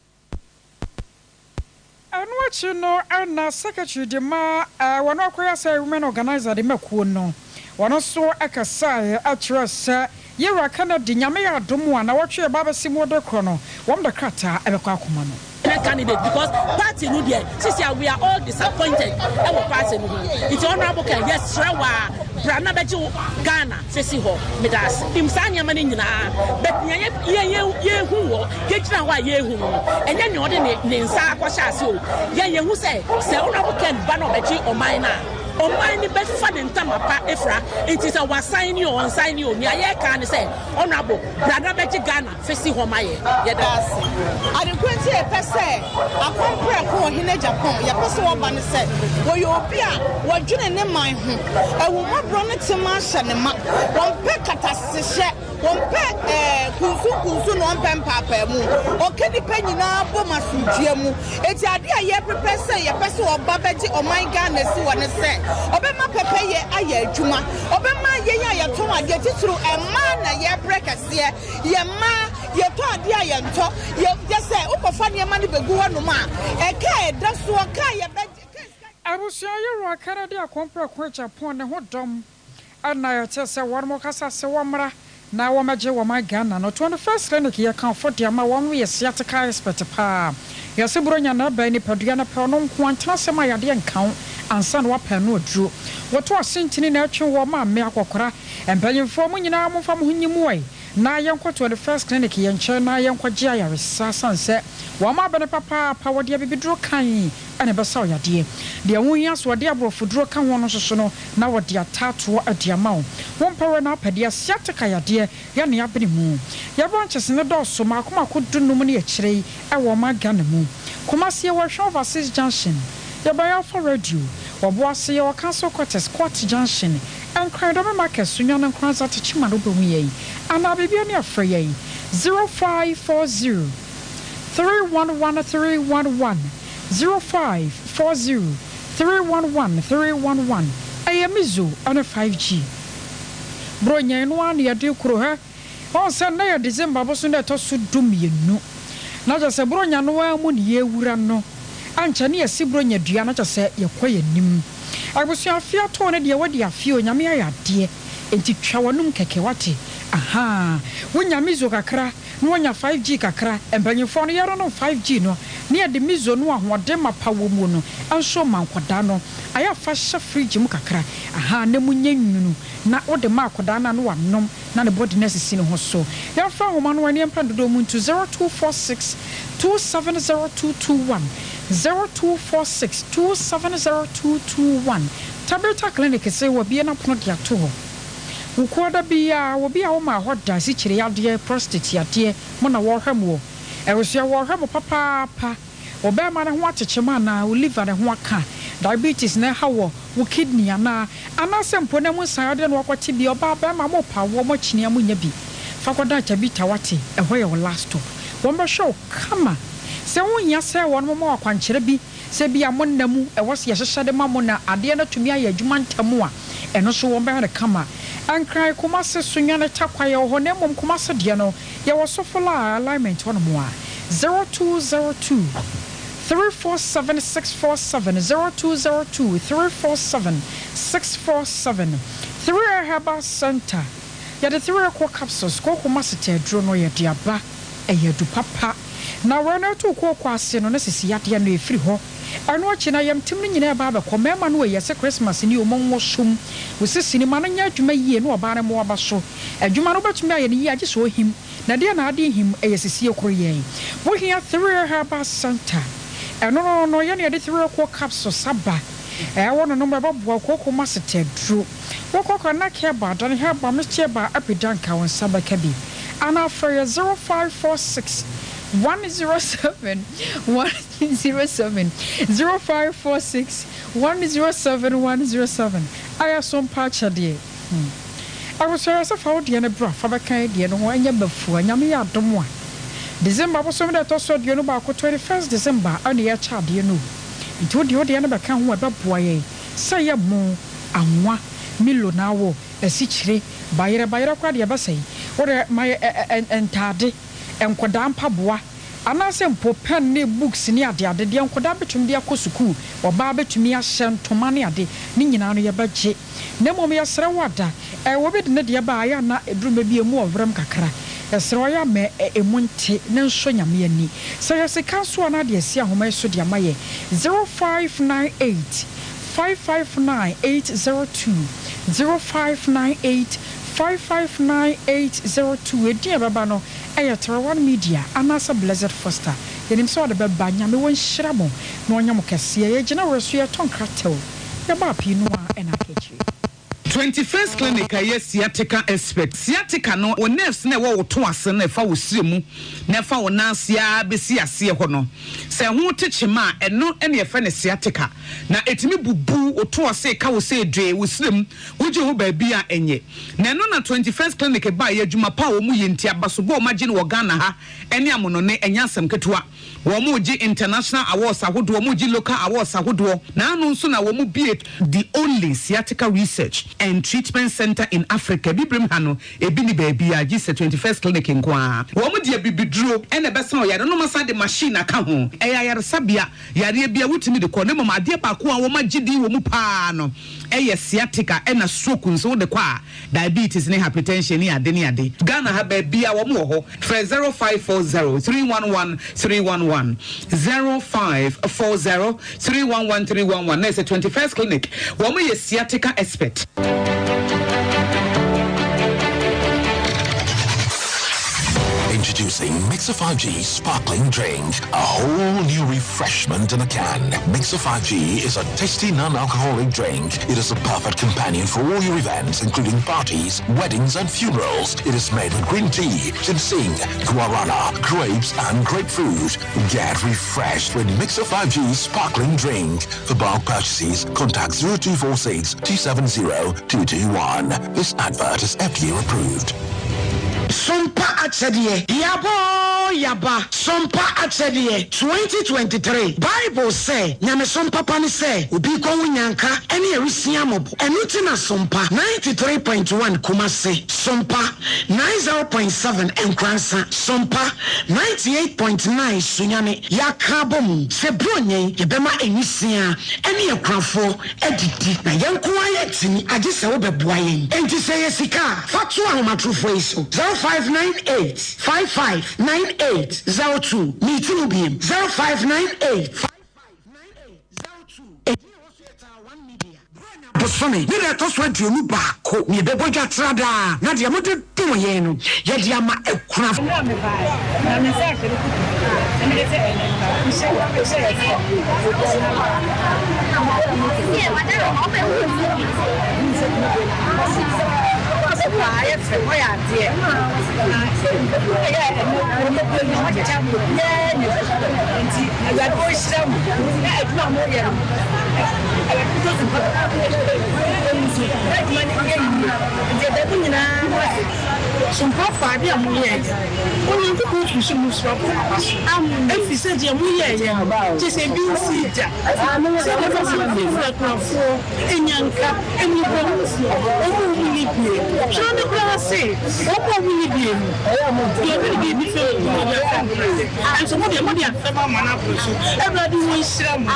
Ɛno akyi no na secretary de ma wɔn akɔyɛ sɛ women organiser de ma kuo no. Wɔn nso kasaeɛ kyerɛɛ sɛ Yɛwura Kennedy Nyame yɛ adom a nawɔtwe ɛba abɛsi mu de korɔ no wɔn de krataa ɛbɛkɔ akoma no. Pɛ candidate because party no deɛ sisi a we are all disappointed ɛwɔ party no ho nti honourable Ken yɛsrɛ wo a bra na bɛgye wo Ghana fesi hɔ meda ase nim saa nneɛma no nyinaa but nea yɛ yɛ yɛhu wɔ Yɛgyina hɔ a yɛrehu no no, ɛnyɛ nea ɔde ne ne nsa akɔhyɛ ase o. Yɛn yɛhu sɛ, sɛ Honourable Ken ba na ɔbɛgye ɔman no a, ɔman no bɛfa ne ntama pa afira. Nti sɛ wasan ni o, ɔnsan ni o, nea yɛreka ara ne sɛ, Honourable, bra na bɛgye Ghana fa si hɔ ma yɛn. Yɛda wo ase. Ade koro nti a yɛpɛ sɛ Akompreko Ɔhene Agyapong yɛpɛ sɛ ɔba ne sɛ, ɔyɛ obi a ɔdwene ne man ho, ahummɔborɔ ne tema ahyɛ ne ma, ɔmpɛ katasehyɛ. Ɔmpɛ kunsunkunsun na ɔmpɛ mpaapaamu. Ɔka nnipa nyinaa bom asomdwoeɛ mu. Enti adeɛ a yɛrepepɛ sɛ yɛpɛ sɛ ɔba bɛgye ɔman Ghana si hɔ ne sɛ, ɔbɛma pɛpɛyɛ ayɛ adwuma. Ɔbɛma yɛn a yɛtɔn adeɛ, titiriw mmaa na yɛrebrɛ kɛseɛ. Yɛn mmaa, yɛtɔ adeɛ a yɛntɔ. Yɛ, kyerɛ sɛ wokɔfa nneɛma no bɛgu hɔnom a, ɛka a ɛda soɔ, ka a yɛbɛgye, ka sika. Abusua Yeroa Kennedy Akompreko Agyapong ne ho dɔm Ɛna ɛkyɛ sɛ wɔnom kasa sɛ wɔmmra na wɔmmɛgye wɔman Ghana no toɔ no First Clinic yɛ kamfo de ama wɔnom yɛ sciatica expert paa Yɛse bronya na ɛbɛn nipadua no pɛ ɔno nkoa ntena ase ma yadeɛ nka wo ansa na wapɛ ano aduro Woto ase ntini na ɛtwe wɔ maame akɔkora mpanyinfoɔ mo nyinaa momfa mo ho nyi mu ɛ na yɛnkɔ 21st Clinic yɛ nkyɛn na yɛnkɔgye ayaresa sane sɛ wɔn abɛne papaapa wɔde abibiduro kann na ɛbɛsa wo yadeɛ. Deɛ ɛho hia sɛ wɔde aborɔfoduro ka ho no nso so no, na wɔde ataatoɔ de ama wo. Wo mpɔwerɛ no apɛdeɛ, sciatica yadeɛ, yɛ ne abene mu. Yɛn branches no dɔɔso mmaako mmaako dunum ne akyire yi wɔ ɔman Ghana mu. Kumasi yɛwɔ Ɛhwɛ Overseas Junction, yɛbɛn Alpha Radio, Ɔboase yɛwɔ Council Quarters, Court Junction, Nkran Dɔme Market, Sunyani Nkoranza Techiman wobɛhu yɛn anaa biribi ani a frɛ yɛn 0540 311 311. 0540 311 311 Ɛyɛ me zo ne 5G Bro nyɛn no ara na yɛde koro hɛ Ɔn sɛ nnɛ yɛ December boso da ɛtɔ so du mmienu Na kyerɛ sɛ Bronya no ara mu na yɛrewura no Ankyɛ ne yɛasi Bronya dua na kyerɛ sɛ yɛkɔ yɛn anim Abusua afe atoo no deɛ wadi afe o Nyame ayɛ adeɛ enti twa w'anom kɛkɛ wate Ahaa Wonya me zo kakra na wanya 5G kakra, mpanyinfoɔ no yɛrenom 5G no na yɛde miso no ahoɔden mapa wɔ mu no nso ma nkwadaa no, ayɛ a fa hyɛ fridge mu kakra, ahaa na emu nyɛ nwunu na wode ma akwadaa no a na wanom na ne body no asisi ne ho so. Yɛmfa nhoma no ɛne yɛmpɛ no dodoɔ mu nto 0246 270221, 0246 270221. Tabitha Clinic se wabue n'apono de ato hɔ. Wo kuo da biaa obi a womaa hɔ da asikyire yadeɛ, prostate yadeɛ, mo na wɔhwɛ moɔ. Awusua wɔhwɛ mo papaapa. Wo bɛɛma no ho akyekyem anaa? Wo liver no ho aka? Diabetes na ɛha wɔ wo kidney anaa? Anaasɛ mpo na mu nsaeɛ na wakɔte bi? Ɔbaa, bɛɛma, mo pa awoɔ, mo akyini a mo nya bi. Fa kɔdan Tabitha wate, ɛhɔ yɛ wo last stop. Wɔn bɛhwɛ wo kama. Sɛ ho hia sɛ wɔn ma wo akwankyerɛ bi, sɛ ebia mo nna mu ɛwɔ sɛ yɛhyehyɛ de ma mo na adeɛ no atumi ayɛ adwuma ntɛm a, ɛno nso wɔn bɛyɛ no kama. Nkran, Kumasi, Sunyani, Tarkwa yɛwɔ hɔ na mmom Kumasi deɛ no yɛwɔ Sofola alignment hɔ nom a, 0202 347 647, 0202 347 647. 3A Herbal Centre, yɛde 3A Core Capsules, kooko masete aduro no yɛde aba, ɛyɛ adu papa. Na wei no ɛto kooko ase no na sisi yadeɛ no ɛfiri hɔ. Ɛno akyi no ayamtim no nyinaa ɛba abɛkɔ. Mmarima no wei yɛse Christmas ni o monwɔ som wo sisi no ma no nyɛ adwuma yie na ɔbaa no mmoa ba so. Adwuma no wobɛtumi ayɛ no yie agye sɛ ɔhim. Na deɛ na ade him ɛyɛ sisie koro yɛn. Wohia Three Herbal Center. Ɛno no no yɛne yɛde Three Core Capsules aba. Ɛwɔ no nom ɛbɛboa wo kooko ma setɛ duro. Wokɔ kɔ na herbal dane herbal mixture ba apidanka wo nsa bɛka bi. Anaa frɛ yɛ 0546 107 107 0546 107 107. Ayɛ so mpa akyɛdeɛ. Hmm. Abusua yɛ sɛ fa wo deɛ no bra fa bɛka yɛ deɛ no ho ɛnyɛ mafua Nyame yɛ adom a December bosom da ɛtɔ so 21 21st December ɛna yɛkyɛ adeɛ no o nti wo deɛ wo deɛ no bɛka ho a ɛbɛboa yɛn sɛ yɛ mo anwa Milo na awɔ asikyire bayerɛ bayerɛ koraa deɛ ɛbɛsɛe wo deɛ ma yɛ ɛ ɛ ntaade nkɔdaa mpaboa anaasɛ mpo pɛn ne books ne adeade deɛ nkɔdaa bɛtumi de akɔ sukuu ɔbaa bɛtumi ahyɛ ntoma ne ade ne nyinaa no yɛbɛgye Na mmom yɛsrɛ wo ada, ɛ, obi de ne deɛ ba a, ɛyɛ a na ɛduru mɛ bi a ɛmu ɔwerɛm kakra. Yɛsrɛ wo, ɛyɛ a ma ɛ, ɛmu nte na ɛnsɔ Nyame ani. Sɛ ɛyɛ sika nso a, na de asi ahoma yi so de ama yɛn, 0598 559 802, 0598 559 802. Edin a ɛbɛba no yɛ Terawan Media anaasɛ Blessed Foster. Yɛnim sɛ ɔde bɛba. Nyame ɔnhyira mo na ɔnyɛ mo kɛseɛ. Yɛgyina werɛ so yɛtɔ nkratɛw. Yɛbaa pii no a ɛna aka akyire. 21st Clinic a ɛyɛ sciatica expert. Sciatica no, wo nerves no a ɛwɔ wo to ase no a ɛfa wo srɛ mu na ɛfa wo nan ase ara bɛsi aseɛ hɔ no, sɛ ɛho te kyema a, ɛno na yɛfrɛ no sciatica. Na ɛtumi bubu wo to ase, ka wo sɛ dwee, wo srɛ mu, wogye ho baabi a ɛnyɛ. Na ɛno na 21st Clinic baeɛ, adwuma pa a wɔyɛ nti, abasobɔ a wɔagye no wɔ Ghana ha ne amonɔne, ɛnyɛ asɛm ketewa. Wɔregye international awards ahodoɔ, wɔregye local awards ahodoɔ. Naano nso na wɔbue the only sciatica research and treatment centre in Africa. Abibirem ha no, ebi nni baabiara gye sɛ 21st Clinic nko ara. Wɔde abibiduro na ɛbɛsa ɔyare no na wɔasan de machine aka ho. Ɛyɛ ayaresabea, yareɛ biara wotumi de kɔ na mmom adeɛ baako a wɔagye din wɔ mu pa ara no yɛ sciatica ɛna stroke nso wode kɔ a Diabetes ne hypertension ne ade ne ade. Ghana ha baabia wɔn wɔ hɔ. Frɛ 0540 311 311, 0540 311 311 na ɛsɛ 21st clinic. Wɔn yɛ sciatica expert. Introducing Mixer 5G Sparkling Drink, a whole new refreshment in a can. Mixer 5G is a tasty non-alcoholic drink. It is the perfect companion for all your events, including parties, weddings, and funerals. It is made with green tea, ginseng, guarana, grapes, and grapefruit. Get refreshed with Mixer 5G Sparkling Drink. For bulk purchases, contact 0246 270 221. This advert is FDA approved. Sompa Akyɛdeɛ, Yɛaba oo yɛaba, Sompa Akyɛdeɛ, 2023 Bible sɛ, Nyamesom papa ne sɛ obi rekɔhu nyanka ne awisiaa mmɔbɔ. Ɛno nti na Sompa 93.1 Kumasi, Sompa 90.7 Nkoransa, Sompa 98.9 Sunyani yɛaka abɔ mu sɛ Buronya yi yɛbɛma nwisiaa ne akunafoɔ adidi. Na yɛn nko ara yɛntumi, agye sɛ wobɛboa yɛn. Enti sɛ ɛyɛ sika a, fa to ahomatorofoɔ yi so, 0598 55 98 02. Meti mu biem, 0598 55 98 02. Edin a ɛwɔ so yɛ Taa One Media. Buronya bosome ne da ɛtɔ so 21 na yɛbɛbɔ dwa tra daa, na deɛ mode dom yɛn no, yɛde ama akunafoɔ. Mmerɛ a mebaeɛ, na me nsa ahyɛ me kotodwe, na mede sɛ ɛnnɛ nka, mehyɛ yɛ sɛ obiara. aseɛ. Na ɛyɛ a ɛno wɔbɛkɔ nyinaa wɔakyekyɛ ama obiara anya bi. Nti Awurade ɔnhyira mo na adwuma a moyɛ no Awurade ntɔ so mpa ɛmu so na adwuma no nyɛ yie. Nti yɛda mo nyinaa mo ase. Sompafoɔ, adeɛ a moyɛeɛ no, Onyankopɔn firi soro mu soro abɔ mo aba so, ɛfiri sɛ deɛ moyɛeɛ no, kyerɛ sɛ ebi nsii da, sɛdeɛ ɛbɛsi afiri akunafoɔ, nnyanka, mmɔborɔhunufoɔ, wɔn a wɔnni bie. Twerɛ no koraa se, Wɔn a wɔnni bie no, deɛ ɔde ne biribi fɛm no, ɔde afɛm no ase. Nanso mo deɛ, mode afɛm ama no aboro so. Awurade ɔnhyira mo.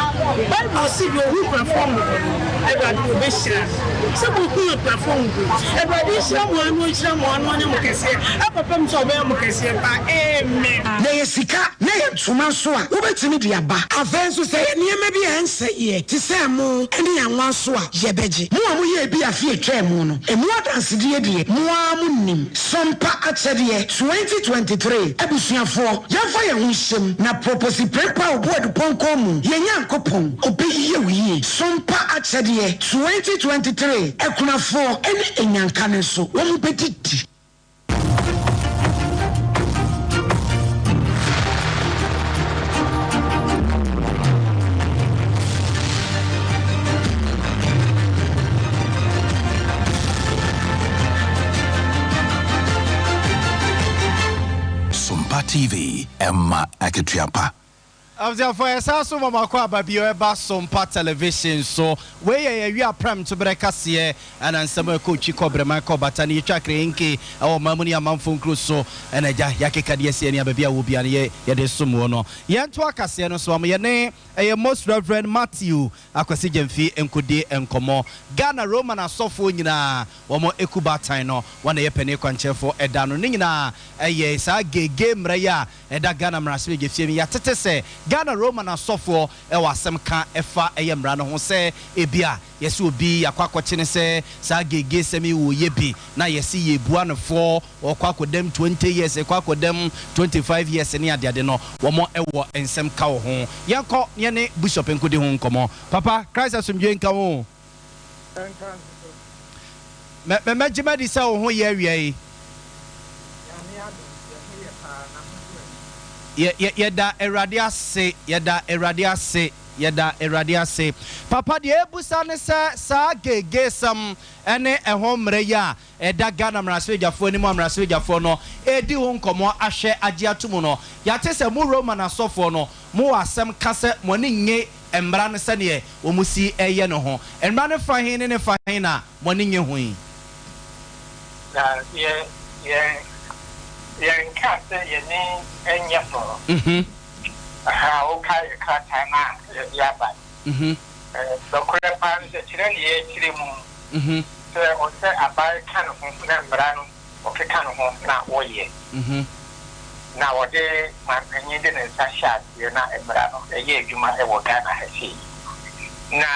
Bible se, Deɛ ɔhu akunafoɔ mmɔbɔ no, Awurade ɔbɛhyira no. Sɛ mohu akunafoɔ mmɔbɔ yi, Awurade nhyira mo ara na ɔnhyira mo ara na ɔnyɛ mo kɛseɛ akɔpem sɛ ɔbɛyɛ mo kɛseɛ paa. Amen. Na ɛyɛ sika na ɛyɛ ntoma nso a, wobɛtumi de aba. Afei nso, sɛ ɛyɛ nneɛma bi a ɛnsɛeɛ te sɛ ɛmo ne anwa nso a, yɛbɛgye. Mo a moyɛɛ bi afe a ɛtwaa mu no, ɛmu adansedie deɛ, mo ara monim. Sompa Akyɛdeɛ 2023 Abusuafoɔ, yɛmfa yɛn ho nhyɛm na Proposi Prempeh a ɔbu adupɔnkɔn mu, yɛn Nyankopɔn, ɔbɛyɛ wo yie. Sompa Akyɛdeɛ 2023 Akunafoɔ ne Anyanka no nso, wɔbɛdidi. Sompa TV, ɛma akatua pa. Abusuafoɔ yɛsan so ma mo akɔ aba bio ɛba Sompa Television so. Wei yɛ yɛn awia prɛmtoberɛ kaseɛ ɛna nsɛm a ɛkɔ twi kɔ brɛman kɔ bata ne yɛtwa krehenke ɛwɔ ɔman mu ne amanfoɔ nkuro so ɛna agya yɛakeka de asi ani a baabi a wɔ biara no yɛ yɛde som woɔ no. Yɛntoa kaseɛ no so ama yɛne ɛyɛ Most Reverend Matthew Akwasi Gyamfi nkɔdi nkɔmmɔ. Ghana Roman asɔfoɔ nyinaa wɔn ɛku baatan no wɔn na ɛyɛ panin kwankyerɛfoɔ ɛda no. Ne nyinaa ɛyɛ saa gay gay mmara yi a Ɛda Ghana mmarahyɛbadwafie no, yɛatete sɛ Ghana Roman asɔfoɔ wɔ asɛm ka ɛfa ɛyɛ mmara no ho sɛ ebia yɛse obi yɛakɔ akɔkye no sɛ saa geegeesɛm yi wɔyɛ bi na yɛse yɛbua no fɔ ɔkɔ akɔdam 20 years ɛkɔ akɔdam 25 years ne adeade no wɔn wɔ nsɛm ka wɔ ho. Yɛnkɔ na yɛne Bishop nkɔdi ho nkɔmmɔ. Papa, Christ asomdwoeɛ nka wo o. Ɛnka nso so. Mɛ mɛ mɛgye madi sɛ wo ho yɛ awia yi. Nyame adom, yɛ ho yɛ paa, na mo nso ɛ? Yɛ yɛ yɛda Awurade ase, yɛda Awurade ase, yɛda Awurade ase. Papa, deɛ ɛrebusa ne sɛ saa geegeesɛm ne ɛho mmara yi a ɛda Ghana mmarahyɛbadwafoɔ anim a mmarahyɛbadwafoɔ no redi ho nkɔmmɔ ahwɛ agye ato mu no, yɛate sɛ mo Roman asɔfoɔ no mowɔ asɛm ka sɛ mo ani nnye mmara no sɛdeɛ wɔsi reyɛ no ho. Mmara no fa he ne ne fa he na mo ani nnye ho yi? Na yɛ, yɛn, yɛnkaa sɛ yɛn ani nnye ho. Aha, wokae yɛ krataa no a yɛde aba no. Nokorɛ paa ne sɛ, kyerɛ ne yɛrekyerɛ mu sɛ ɔsɛ aban ka ne ho na mmara no ɔkeka ne ho na wɔyɛ. Na wɔde manpanyin de ne nsa hyɛ aseɛ na mmara no ɛyɛ adwuma wɔ Ghana ha sei. Na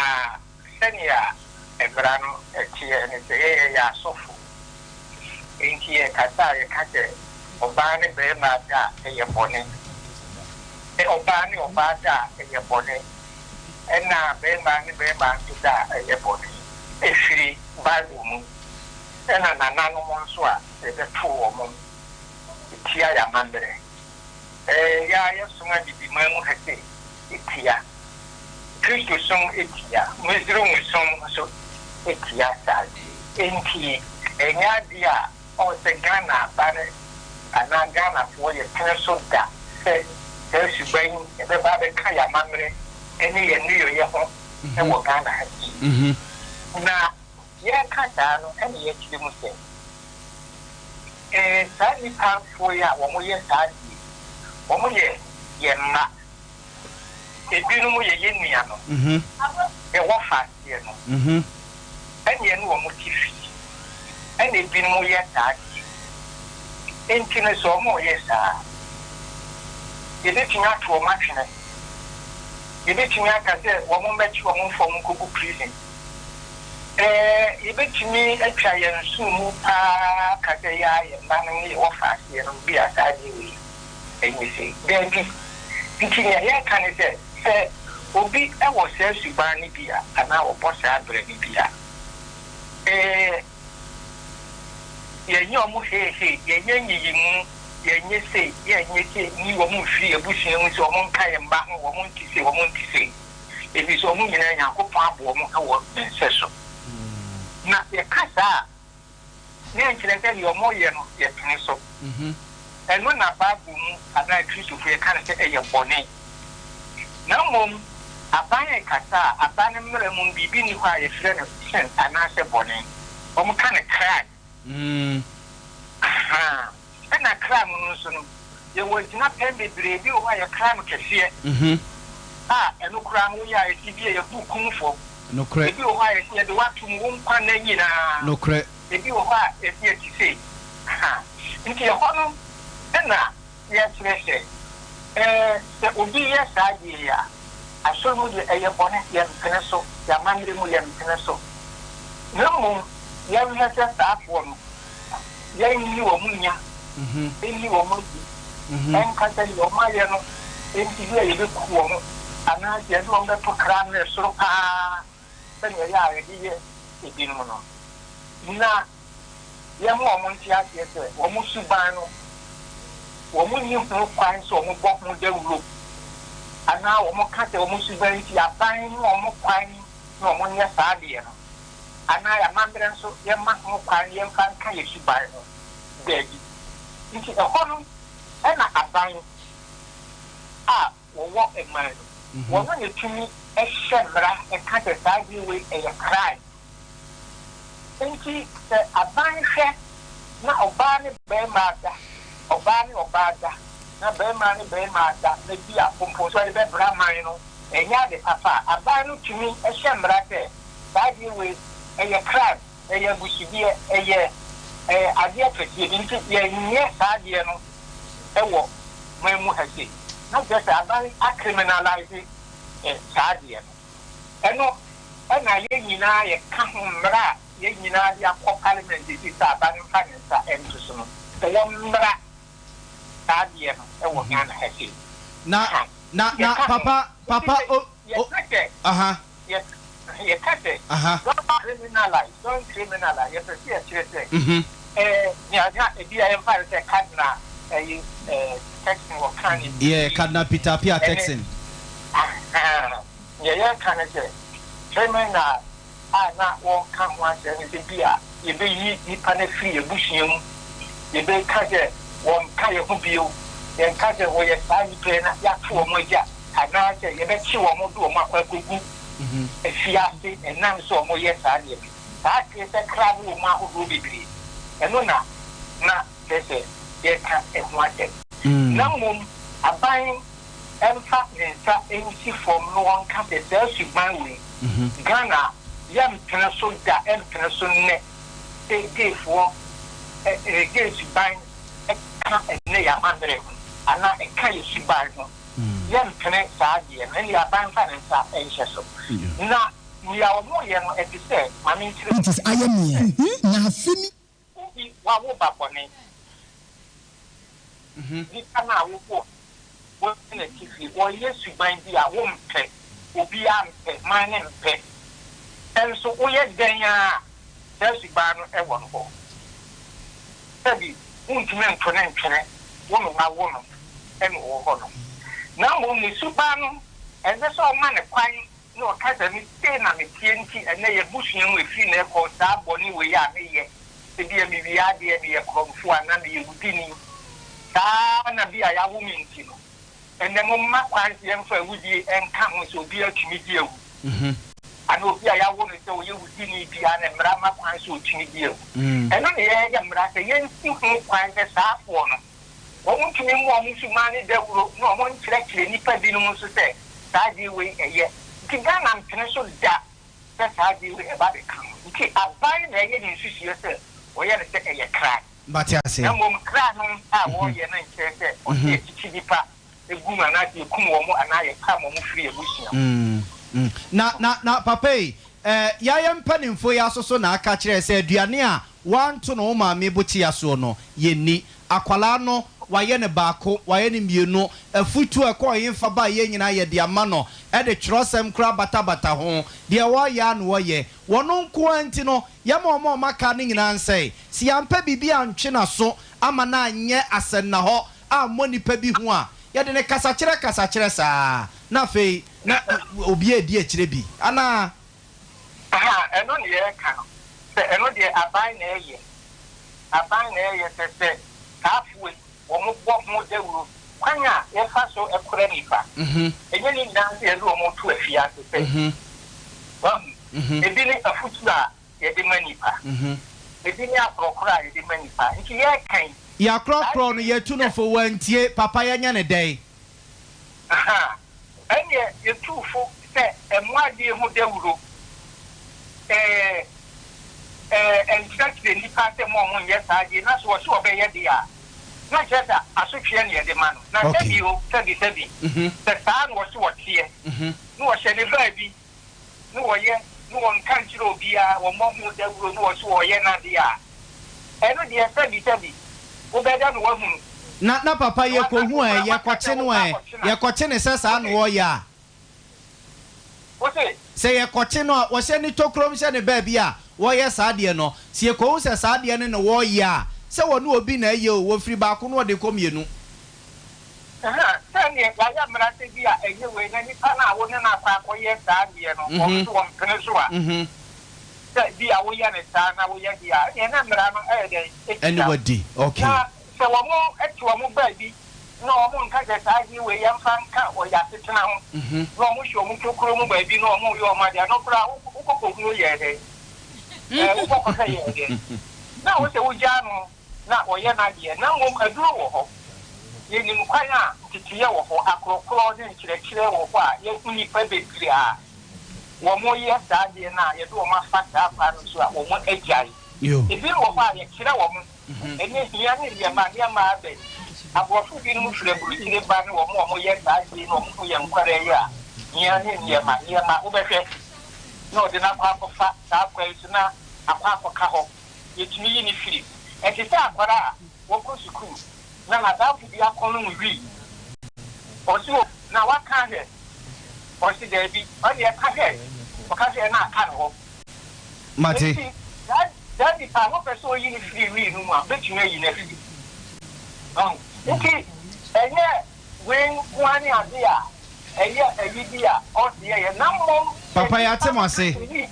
sɛnea mmara no teɛ ne sɛ yɛn yɛyɛ asɔfo, enti yɛkasa a yɛka sɛ ɔbaa ne barima da a ɛyɛ bɔne, ɔbaa ne ɔbaa da a ɛyɛ bɔne, ɛna barima ne barima nso da a ɛyɛ bɔne. Ɛfiri Bible mu. Ɛna nananom nso a yɛbɛtoo wɔn tia yɛn amammerɛ. Ɛɛ, yɛn ara yɛsom Abibiman mu ha sei tia. Kristosom tia. Misraimsom nso tia saa ade yi. Enti ɛnyɛ adeɛ a ɔwɔ sɛ Ghana aba no anaa Ghanafoɔ yɛpene so da sɛ saa suban yi ɛbɛba abɛka yɛn amammerɛ ne yɛn nneyɔeɛ ho wɔ Ghana ha sei. Na Yɛreka saa no, ɛna yɛkyerɛ mu sɛ, ee, saa nnipa foɔ yi a wɔyɛ saa adeɛ yi, wɔyɛ yɛn mma. Ebinom yɛ yɛn nuanom, yɛn wɔfaaseɛ no, ɛna yɛne wɔn te fie, ɛna ebinom yɛ saa adeɛ yi. Enti no, sɛ wɔyɛ saa a, yɛbɛtumi ato wɔn atwene. Yɛbɛtumi aka sɛ wɔmmɛkye wɔn mfa wɔn nkɔgu prison. Ɛɛ, yebetumi atwa yɛn nsono mu paa aka sɛ yɛn ara yɛn mma no ne yɛn wɔfaaseɛ no bi a saa adeɛ wei nyɛ sei? Daabi. Nti nea yɛreka ne sɛ, sɛ obi wɔ saa suban no bi a, anaa ɔbɔ saa bra no bi a, ɛɛ. Yɛnyɛ wɔn heihei, yɛnyɛ nyiyimu, yɛnyɛ sei, yɛnyɛ sei, nyi wɔn mfiri yɛn abusua mu sɛ wɔn nka yɛn mma ho, wɔn nte sei, wɔn nte sei. Ɛfiri sɛ wɔn nyinaa Nyankopɔn abɔ wɔn wɔ ne nsɛso. Na yɛka saa a, na ɛnkyerɛ sɛ deɛ wɔyɛ no yɛpene so. Ɛno na Bible mu anaa Kristofo yɛka no sɛ ɛyɛ bɔne. Na mmom aban rekasa a, aban mmara mu no biribi nni hɔ a yɛfrɛ no sin anaasɛ bɔne. Wɔka no crime. Ahaa. Ɛna crime no nso no, yɛwɔ gyinapɛn bebree. Ebi wɔ hɔ a ɛyɛ crime kɛseɛ a ɛno koraa no woyɛ a yɛse bi a yɛbu kum fɔ. Nokorɛ. Ebi wɔ hɔ a yɛse yɛde wo ato mu wo nkwa nna nyinaa. Nokorɛ. Ebi wɔ hɔ a ebi a ɛte sei. Ahaa. Nti ɛhɔ no na yɛkyerɛ sɛ, ɛɛ, sɛ obi yɛ saa adeɛ yi a, asɔre mu deɛ ɛyɛ bɔne, yɛmpene so, yɛn amammerɛ mu yɛmpene so. Na mmom yɛnhwɛ sɛ saafoɔ no, yɛnni wɔn nya, nni wɔn adi, nka sɛ deɛ wɔayɛ no nti bi a yɛbɛku wɔn, anaasɛ yɛde wɔn bɛto kra mmerɛ soro pa ara sɛdeɛ ɛyɛ a yɛde yɛ ebinom no. Na yɛma wɔn nte aseɛ sɛ wɔn suban no, wɔnni ho kwan sɛ wɔbɔ ho dawuro anaa wɔka sɛ wɔn suban nti aban ma wɔn kwan na wɔnyɛ saa adeɛ no, anaa yɛn amammerɛ nso yɛmma ho kwan na yɛmfa nka yɛn suban ho. Daabi. Nti ɛhɔ no na aban a wɔwɔ man no, wɔn na ɛtumi hyɛ mmara ka sɛ saa adeɛ wei ɛyɛ crime. Enti sɛ aban hwɛ na ɔbaa ne barima ada, ɔbaa ne ɔbaa da, na barima ne barima ada na di apomponsoɔ de bɛbra man no, ɛnyɛ ade papa a, aban no tumi hyɛ mmara sɛ saa adeɛ wei ɛyɛ crime, ɛyɛ abusudeɛ, ɛyɛ adeɛ kɛseɛ bi nti yɛnyɛ saa adeɛ no wɔ man mu ha sei. Na kyerɛ sɛ aban acriminalise saa adeɛ no. Ɛno na yɛn nyinaa yɛka ho mmara a yɛn nyinaa de akɔ parliament seesei sɛ aba no mfa ne nsa nto so no, sɛ wɔmmra saa adeɛ no wɔ Ghana ha sei. Na, Aha. na, na, Yɛka ho. papa, Nti papa, sɛ o, o, yɛka sɛ, aha. yɛ, yɛka sɛ, Aha. don't criminalize, don't criminalize, yɛpɛ sɛ yɛkyerɛ sɛ, ɛɛ, nea na ebi a yɛmfa no sɛ Cardinal ɛyi, ɛɛ, Turkson wɔka ne Yeah, biribi Cardinal Peter Appiah ɛne, Turkson. Ahaa. Nea yɛreka ne sɛ, criminal a na wɔreka ho asɛm ne sɛ bi a yɛbɛyi nnipa no afiri yɛn abusua mu, yɛbɛka sɛ wɔnka yɛn ho bio, yɛnka sɛ wɔyɛ saa nnipa yi na yɛato wɔn agya, anaasɛ yɛbɛkye wɔn de wɔn akɔ akɔgu afiase ɛnam sɛ wɔyɛ saa nneɛma yi. Saa kyerɛ sɛ kra no wɔ mu ahodoɔ bebree. Ɛno na na kyerɛ sɛ yɛreka ho asɛm. Na mmom aban mfa ne nsa nsi fam na ɔnka sɛ saa suban wei Ghana yɛmpene so da ɛmpene so nnɛ sɛ gayfoɔ gay suban ka ɛnnɛ yɛn amammerɛ ho anaa ɛka yɛn suban ho yɛmpene saa adeɛ no ɛnneɛ aban mfa ne nsa nhyɛ so na nea wɔyɛ no ɛte sɛ ma menkyerɛ mu It is ayɛ meɛ na afe ni. Obi wawo ba bɔne. Nipa no a wobɔɔ no wo ne te fie, ɔyɛ suban bi a wompɛ, obiara mpɛ, man no mpɛ. Nso woyɛ dɛn ara a, saa suban no wɔ no hɔ. Sɛbi wontumi nto no ntwene, wo na woawo no na ɔwɔ hɔ no. Na mmom ne suban no, ɛnsɛ sɛ ɔma no kwan na ɔka sɛ, Me sei na meteɛ nti ɛnnɛ y'abusua mu ɛfiri nnɛ rekɔ saa bɔne wei a meyɛ, ebia mewia adeɛ, meyɛ korɔmfoɔ anaa meyɛ wudini, saa ara na bi a y'awo me nti no, ɛnnɛ momma kwan sɛ yɛmfa awudie nka ho sɛ obiara tumi di awu, anaa obi a y'awo no sɛ ɔyɛ wudini biara no mmara ma kwan sɛ ɔtumi di awu. Ɛno na yɛyɛ mmara sɛ yɛnsi ho kwan sɛ saafoɔ no Wɔntumi mmɔ wɔn sumaa ne dawuro na wɔnkyerɛkyerɛ nnipa binom nso sɛ saa adeɛ wei ɛyɛ. Nti Ghana mpene so da sɛ saa adeɛ wei ɛba bɛka ho. Nti aban na ɛyɛ ne nsusuiɛ sɛ wɔyɛ no sɛ ɛyɛ kra. Mate aseɛ. Na mmom kra no a wɔyɛ no nkyerɛ sɛ ɔsɛ yɛkyekye nnipa gu mu anaasɛ yɛkum wɔn anaa yɛpam wɔn firi yɛn abusua mu. Na, na, na papa yi, eh, yɛayɛ mpanimfoɔ yi asoso na aka kyerɛ sɛ aduane a woanto no wo maame bokyea soɔ no, yɛnni. Akwadaa no, Wayɛ no baako, wayɛ no mmienu, afutuo a ɛkɔɔ hefa baeɛ nyinaa yɛde ama no, ɛde twerɛsɛm koraa batabata ho. Deɛ wɔreyɛ ara na wɔyɛ. Wɔno nko ara nti no, yɛma wɔn a wɔaka no nyinaa nsɛe. Sɛ yɛampɛ biribi antwe n'aso amma no anyɛ asɛnnahɔ ammɔ nnipa bi ho a, yɛde no kasakyerɛ kasakyerɛ saa ara, na afei na obiara redi akyire bi anaa? Aha, ɛno na yɛreka no, sɛ ɛno deɛ aban na ɛyɛ, aban na ɛyɛ sɛ sɛ saa afoa yi wɔn bɔ ho dawuro, kwan a yɛfa so kora nnipa, ɛnyɛ ne nyinaa nso yɛde wɔn to afiase sɛ, wahu, ebi ne afutuo a yɛde ma nnipa, ebi ne akorɔkorɔ a yɛde ma nnipa, nti yɛreka yi, saa Yɛakorɔkorɔ no, yɛatu no fo, wantie, papa yɛnyɛ no dɛn? Aha, ɛnneɛ yɛtuu fo sɛ mmoa adeɛ ho dawuro, ɛɛ, ɛɛ, nkyerɛkyerɛ nnipa sɛ mo a wɔnyɛ saa adeɛ, na sɛ wɔse wɔbɛyɛ deɛ a, na kyerɛ sɛ asotweɛ na yɛde ma no. Na sɛbi o, sɛbi, sɛbi, sɛ saa na wɔse wɔteɛ, na wɔhyɛ ne baabi, ne wɔyɛ ne wɔnka nkyerɛ obiara, wɔmmɔ ho dawuro ne wɔse wɔreyɛ no adeɛ a, ɛno deɛ sɛbi sɛbi, wobɛda na woahunu. Na na papa Na yɛkɔhu ɛ, waka yɛkɔkye sɛ no wokɔ ɛ, akɔkye no a, yɛkɔkye no sɛ saa na wose, wɔreyɛ a. wose. Sɛ yɛkɔkye no a, wɔhyɛ ne tokurom hyɛ no baabi a wɔreyɛ saa adeɛ no, sɛ yɛkɔhu sɛ saa adeɛ no na wɔreyɛ a, sɛ wɔne obi na ɛyɛ o, wɔfiri baako na wɔde kɔ mmienu. Aha, sɛdeɛ yɛayɛ mmara sɛ bi a ɛnyɛ wei na nipa no a wo ne no akɔ akɔyɛ saa adeɛ no, wɔn nso wɔmpene so a, sɛ bi a woyɛ no saa na woyɛ deɛ a, ɛnneɛ na mmara no ɛyɛ dɛn? Ɛne Ɛtia wo. wadi, okay. Na sɛ wɔte wɔn baabi na wɔnka sɛ saa adeɛ wei yɛmfa nka wɔ yɛn asetena ho, na wɔhyɛ wɔn tokuro mu baabi na wɔyɛ wɔn adeɛ, ɛno koraa wokɔ kɔhunu yɛɛ dɛn? Ɛɛ, wokɔ kɔhwɛ yɛɛ dɛn? Na wo sɛ wogyaa no na ɔyɛ n'adeɛ, na mmom aduro wɔ hɔ. Yɛnim kwan a nteteeɛ wɔ hɔ, akorɔkorɔ ne nkyerɛkyerɛ wɔ hɔ a yɛahu nnipa bebree a wɔyɛ saa adeɛ no a yɛde wɔn afa saa kwan no so a wɔagyae. Ebinom wɔ hɔ a yɛkyerɛ wɔn ɛnɛ hia ne nneɛma nneɛma abɛn. Aborɔfo binom firi aburokyire ba ne wɔn a wɔyɛ saa adeɛ yi na wɔhu yɛn nkwadaa yi a hia ne nneɛma nneɛma wobɛhwɛ na ɔde no akɔ akɔfa saa kwan yi so na akɔ akɔka hɔ. yetumi yi no firi mu. Ɛte sɛ akwadaa a ɔkɔ sukuu na n'adamfo bi akɔnom wii. Ɔse o, na waka ahwɛ? Ɔse daabi. Ɔdeɛ ka hwɛ. Ɔka hwɛ na aka ne hɔ. Mate. Enti saa saa nipa no wopɛ sɛ oyi no firi wii no mu a, wobɛtumi ayi no afiri mu. Wahu? Nti ɛnyɛ wei nko ara ne ade a ɛyɛ ayi bi a ɔse yɛyɛ na mmom sɛ Papa nipa yɛate no mo ka ase. sɛ wii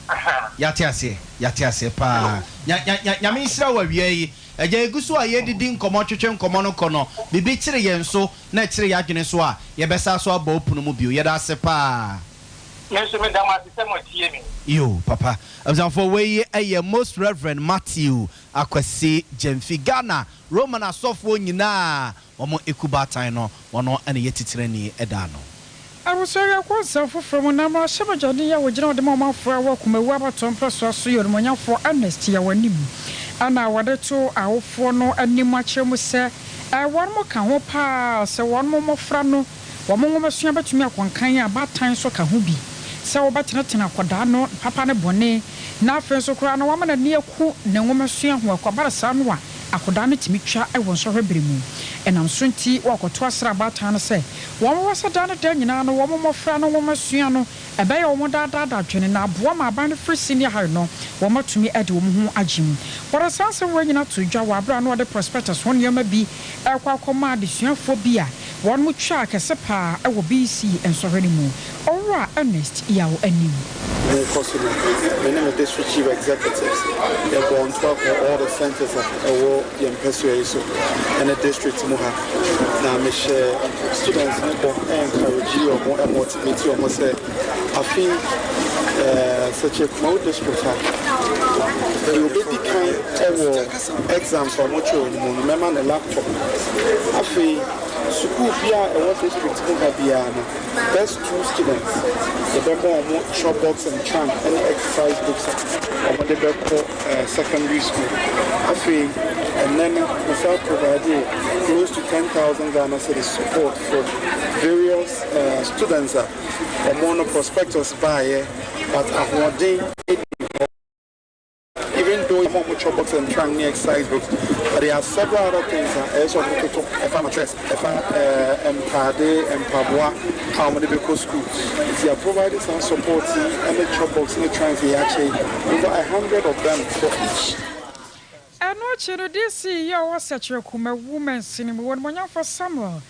Aha. Yɛate aseɛ, yɛate aseɛ paa. Nya, nya, nya, Nyame nhyira wo awia yi. Agya, yɛgu so a yɛredidi nkɔmmɔ, twetwe nkɔmmɔ no kɔ no, biribi kyere yɛn so na ɛkyere yɛn adwene so a, yɛbɛsan so abɔ wo pono mu bio. Yɛda ase paa. Me nso meda mo ase sɛ moatie me. Yoo papa. Abusuafoɔ wei yɛ Most Reverend Matthew Akwasi Gyamfi, Ghana Roman asɔfoɔ nyinaa Wɔn ekuo baatan no, wɔn na ɛyɛ titenani da ano. Abusua yi akɔ nsɛm foforɔ mu na mmarahyɛbadwani a ɔgyina hɔ de ma ɔmanfoɔ a ɛwɔ Kumawu abatoɔ mpɛsoa so yɛ Onimuonyamfoɔ Ernest Yaw-Anim na wɔde to awofoɔ no anim akyerɛ mu sɛ wɔn ka ho pa ara sɛ wɔn mmɔfra no wɔn nwomasua bɛtumi akɔ nkan a abaatan nso ka ho bi sɛ wɔbɛtenetene akwadaa no papa ne bɔne na afei nso koraa no wɔama n'ani aku ne nwomasua ho ɛkɔba no saa no a Akwadaa no tumi twa wɔ nsɔhwɛ bere mu. Ɛnam so nti wɔkɔto asra abaatan no sɛ wɔnhwɛ sɛ daa ne daa nyinaa no wɔn mmofra no nwomasua no ɛbɛyɛ wɔn daa daa dadwene na aboa ma aban no firi senior high no wɔatumi de wɔn ho agye mu. Wɔde saa nsɛm wei nyinaa too dwa wɔ abere a na wɔde prospectus ho nneɛma bi rekɔ akɔma adesuafoɔ bi a wɔn twaa kɛse paa wɔ BEC nsɔhwɛ no mu. Owura Ernest Yaw anim. Merekɔ so no, me ne me District Chief Executives yɛbɔɔ ntoa kɔɔ all the centres a ɛwɔ yɛn mpɛsoa yi so ne district mu ha, na mehyɛɛ students no bɔ encouragee wɔn, motivate wɔn sɛ afe yi Sekyere Kumawu District ha, deɛ ɔbɛdi kan wɔ exams a wɔtwerɛ no mu no, mɛma no laptop. Afei sukuu biara a ɛwɔ district mu ha biara no, Best two students, yɛbɛma wɔn shop box and trunk ne exercise books a wɔde bɛkɔ secondary school. Afei, ɛnnɛ no, mesan providee close to 10,000 Ghana cedis support for various students a wɔn no prospectus baeɛ but ahoɔden nni hɔ. Even though yɛma ɔmo chop box and trunk ne exercise books but there are several other things a ɛyɛ sɛ ɔmo totɔ ɛfa mattress, ɛfa ɛɛ mpaade, mpaboa a ɔmo de bɛkɔ school. Nti yɛ provide saa support yi ɛne chop box ne trunks yi yɛakyɛ yi over 100 of them for each. Ɛno akyi no, DC yi a ɔwɔ Sɛkyerɛ Kumawu mansini mu, Onimuonyamfo Samuel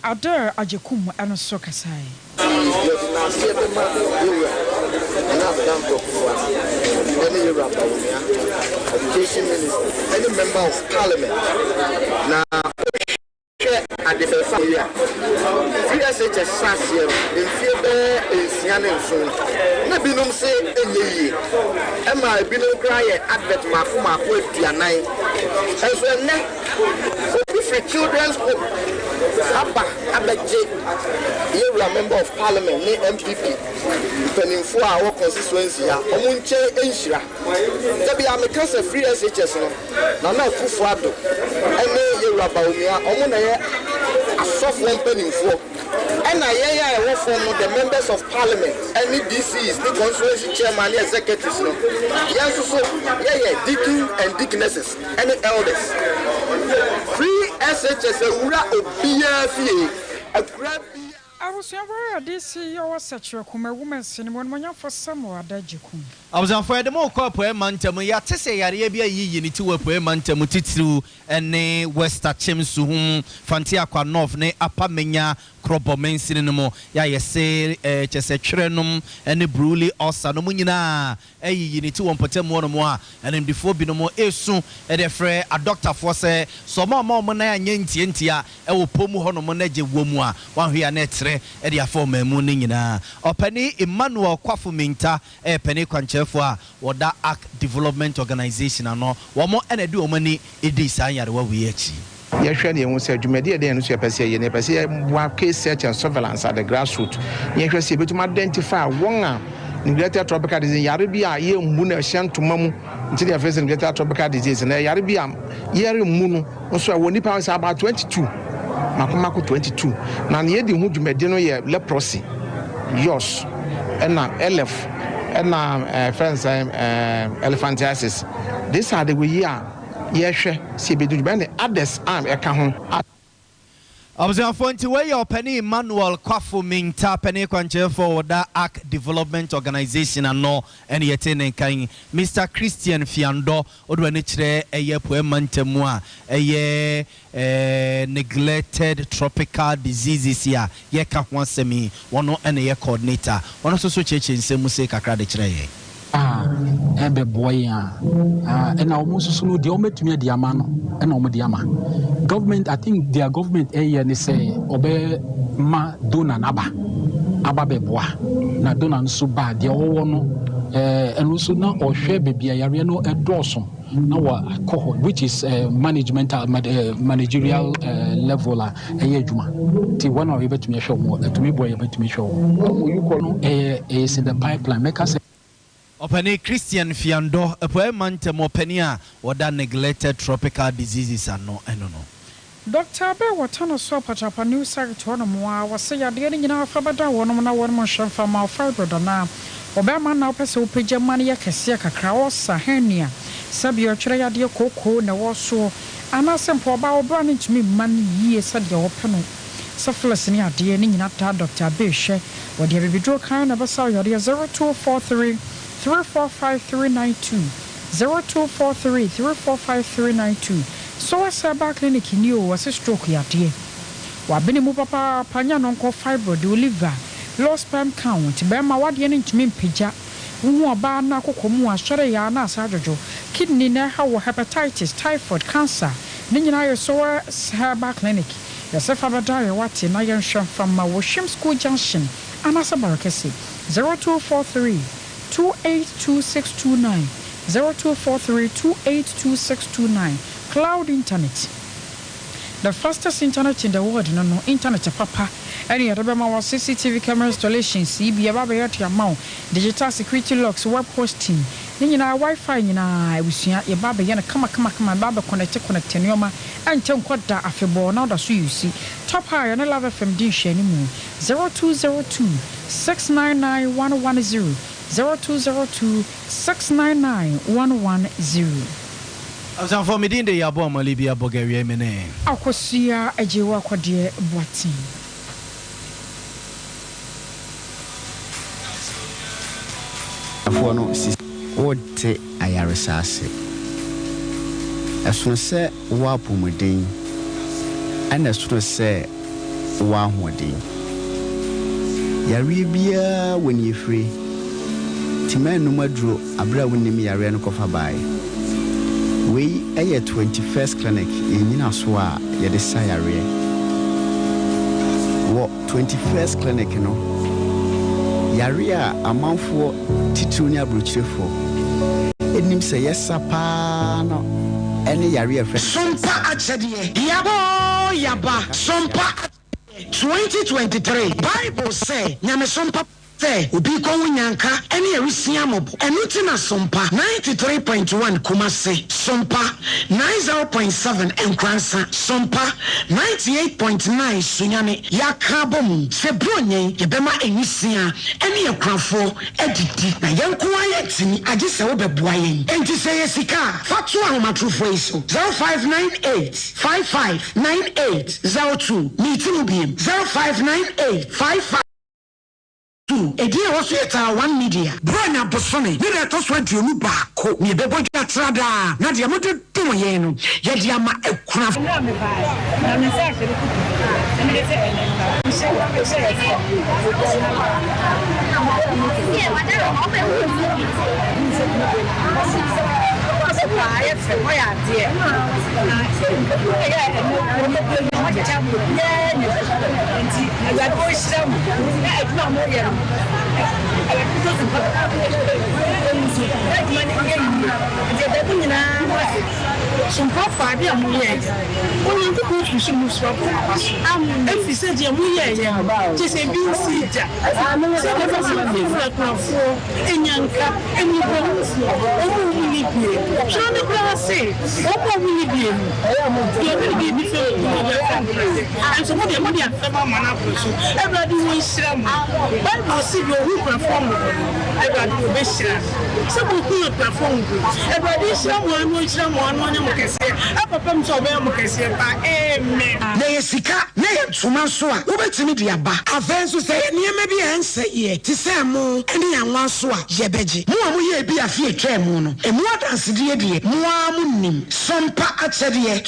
Adair Agyekum no nso kasae. Nti yɛde naaseɛ bɛma yɛwura Nana Addo Dankwa Akufo-Addo ɛne yɛwura Bawumia, Education Minister ɛne Member of Parliament na wohwɛ ade fɛfɛ a yɛyɛ a, firi SHS hyɛ aseɛ no mfie bɛyɛ nsia ne nson na binom se ɛnyɛ yie ɛma ebinom koraa yɛ advert maako maako 40 nso ɛnnɛ Obi firi Children's Home aba abɛgye yɛwura Member of Parliament ne NPP mpanimfoɔ a wɔwɔ constituency ha wɔn nkyɛn nhyira. Da biara meka sɛ free SHS no, Nana Akufo Addo ne yɛwura Bawumia wɔn na ɛyɛ asɔfoɔ mpanimfoɔ. Ɛna yɛn a yɛwɔ fam no, the members of parliament ne DCs ne constituency chairman ne executives no, yɛn nso so yɛyɛ deacons and deaconesses. ne elders. Free SHS awura obiara fie, akura biara. Abusuabɔ a yɛde si yɛ wɔ Sɛkyerɛ Kumawu mansini mu Onimuonyamfo Samuel Adagyekum. Abusuafo, yɛde mo rekɔ Apueɛ Mantam. Yɛate sɛ yareɛ bi ayiyi ne ti wɔ Apueɛ Mantam, titiriw ne West Akyem, Suhum, Fante Akwa North ne Upper Menya Krɔbɔ mansini no mu. Yɛ a yɛse kyerɛ sɛ twerɛ nom ne Buruli ulcer nom nyinaa ayiyi ne ti wɔ mpɔtam hɔnom a animdefoɔ binom resu de frɛ adɔktafoɔ sɛ, sɛ wɔamma wɔn nan anyɛ ntiantia wɔ pɔ mu hɔnom na gye wɔ mu a, wɔanhwɛ a na ɛtrɛ de afa ɔman mu no nyinaa. Ɔpanin Emmanuel Kwafo Mintah yɛ panin kwankyerɛfoɔ a wɔda Ark Development Organization ano. Wɔn na ɛde wɔn ani dii saa nyarewa wei akyi. Yɛhwɛ na yɛhu sɛ dwumadi a ɛda yɛn ani so yɛpɛ sɛ yɛyɛ no, yɛpɛ sɛ yɛboa case search and surveillance at the grassroot na yɛhwɛ sɛ yɛbɛtumi identify wɔn a neglected tropical disease, yare bi a yɛmmu no ɛhyɛ ntoma mu nti na yɛfrɛ sɛ neglected tropical disease na yare bi a yɛremmu no nso ɛwɔ nnipa sɛ about 22 mako mako 22 na nea yɛdi ho dwumadi no yɛ leprosy, yaws, ɛna elef ɛna ɛfrɛ no sɛ elephantiasis. These are the wei a yɛhwɛ sɛ yɛbɛdi dwuma ɛne others a ɛka ho. Abusuafoɔ nti wei yɛ Ɔpanin Emmanuel Kwafo Mintah, panin kwankyerɛfoɔ wɔ da Ark Development Organization ano ɛne yɛte ne nka yi. Mister Christian Fiandɔ, wode w'ani kyerɛ ɛyɛ Apueɛ Mantam mu a ɛyɛ Neglected Tropical Diseases yi a yɛreka ho asɛm yi, ɔno na ɛyɛ coordinator. Ɔno nso so kyerɛkyerɛ nsɛm mu sei kakra de kyerɛɛ yɛn. A ɛbɛboa yɛn a, ɛna wɔn nso so no deɛ wɔbɛtumi adi ama no ɛna wɔn de ama. Government, I think deɛ government ɛyɛ ne sɛ ɔbɛ ma donor no aba, aba bɛboa. Na donor no nso ba a, deɛ ɔwɔ no ɛɛ ɛno nso na ɔhwɛ baabi a yareɛ no ɛdɔɔso. na wakɔ hɔ which is uh, management uh, managerial uh, level a ɛyɛ adwuma nti wɔn a yɛbɛtumi ahwɛ wɔn ɛtumi bɔ yɛbɛtumi hwɛ wɔn no ɛyɛ ɛyɛ in the pipeline mɛka sɛ. Ɔpanin Christian Fiandɔ, Apueɛ Mantam ɔpanin a ɔda Neglected Tropical Diseases ano no no. Dɔkta Abel wɔ Tano so Apatrapa New Site hɔ nom a wɔse yadeɛ no nyinaa fa bɛda wɔnom na wɔnom nhwɛ mfa mma wo fibroid anaa ɔbɛɛma na wopɛ sɛ wopagya ma no yɛ kɛseɛ kakra ulcer, hernia, sɛdeɛ ɔtwerɛ yadeɛ kookoo na ɛwɔ soɔ anaasɛ mpo ɔbaa wo bra no ntumi mma no yie sɛdeɛ wɔpɛ no syphilis ne adeɛ ne nyina taa Dɔkta Abel hwɛ wɔde abibiduro kann na ɛbɛsa wo yadeɛ 0243 345 392 0243 345 392 So wasa ba clinic ni o wɔse stroke yadeɛ wabene mu papaapa nya no nkɔ fibroid wo liver low sperm count bɛɛma wadeɛ no ntumi mpagya wohu ɔbaa no akokɔ mu asɔre yaa na asa adwodwo kidney na ɛhaw wɔ hepatitis typhoid cancer ne nyinaa yɛ soas herbal clinic yɛse fa bɛda yɛ wate na yɛnhwɛ mfa mma wo hwim school junction anaasɛ barekɛse 0243 282629 0243 282629 Cloud Internet, The fastest internet in the world no no, internet papa ɛne yɛde bɛma wo, CCTV camera installations yi bi yɛba abɛyɛ de ama wo, digital security locks, web hosting, ne nyinaa, Wi-Fi nyinaa abusua yɛba abɛyɛ no kama kama kama, yɛba abɛ connect connect nneɛma, ɛnkyɛ nkɔ da afebɔɔ na woda so use. Top High yɛne Love FM di nhwɛanimu, 0202 699 110. 0202 699 110. Abusuafoɔ, me din de Yabo Amalibi Abɔgawia me ne. Akosua Agyewa Kɔdeɛ Boateng. Afoɔ no sisi. Worete ayaresa ase. Ɛsono sɛ wowɔ apɔmuden, ɛna ɛsono sɛ wowɔ ahoɔden. Yareɛ biara wɔ nea ɛfire. Nti mɛnnom aduro aberɛ a wonnim yareɛ no kɔfa baeɛ. Wei yɛ 21st Clinic, yɛn nnyinasoɔ a yɛde sa yareɛ. Wɔ 21st Clinic no, yareɛ a amanfoɔ titiriw ne aburokyirefoɔ nim sɛ yɛsa paa no ne yareɛ a yɛfrɛ no Sompa akyɛdeɛ, yaba oo yaba, Sompa akyɛdeɛ, 2023 Bible sɛ nyamesom papa sɛ obi rekɔ ho nyanka ne awisia mmɔbɔ. Ɛno nti na Sompa 93.1 Kumasi, Sompa 90.7 Nkoransa, Sompa 98.9 Sunyani yɛaka abɔ mu sɛ Buronya yi yɛbɛma nwisiaa ne akunafoɔ adidi. Na yɛn nko ara yɛntumi agye sɛ wobɛboa yɛn. Enti sɛ ɛyɛ sika a, fa to ahomatorofoɔ yi so, 0598 55 98 02. Meti mu biem, 0598 55. Tu, edin a ɛwɔ so yɛ Taa One Media. Buronya bosome ne da ɛtɔ so 21 na yɛbɛbɔ dwa tra daa, na deɛ mode dom yɛn no, yɛde ama akunafo. Mmerɛ a mebaeɛ, na me nsa ahyɛ me kutu, na mede sɛ ɛnnɛ mehyɛ mehyɛ Sompa fa ade a moyɛeɛ. Onyankopɔn firi soro mu soro abɔ mo aba so, ɛfiri sɛ deɛ moyɛeɛ no, kyerɛ sɛ ebi nsii da, sɛdeɛ ɛbɛma mfimfini akunafoɔ anya nka, mmɔborɔhunufoɔ, wɔn a wɔnni bie. Twerɛ no koraa se, Wɔn a wɔnni bie no, deɛ ɔde ne biribi fɛm no, ɔde afɛm no. Nanso mo deɛ, mode afɛm ama no aboro so. Awurade ɔnhyira mo. Bible se, Deɛ ɔhu akunafoɔ mmɔbɔ no, Awurade ɔbɛhyira no. Sɛ mohu akunafoɔ mmɔbɔ yi, Awurade nhyira mo ara na ɔnhyira mo ara na ɔnyɛ mo kɛseɛ ɛkɔpem sɛ ɔbɛyɛ mo kɛseɛ paa. Amen. Na ɛyɛ sika na ɛyɛ ntoma nso a, wobɛtumi de aba. Afei nso, sɛ ɛyɛ nneɛma bi a ɛnsɛeɛ te sɛ ɛmo ne anwa nso a, yɛbɛgye. Mo a moyɛɛ bi afe a ɛtwaa mu no, emu adansedie deɛ, mo ara monim. Sompa akyɛdeɛ.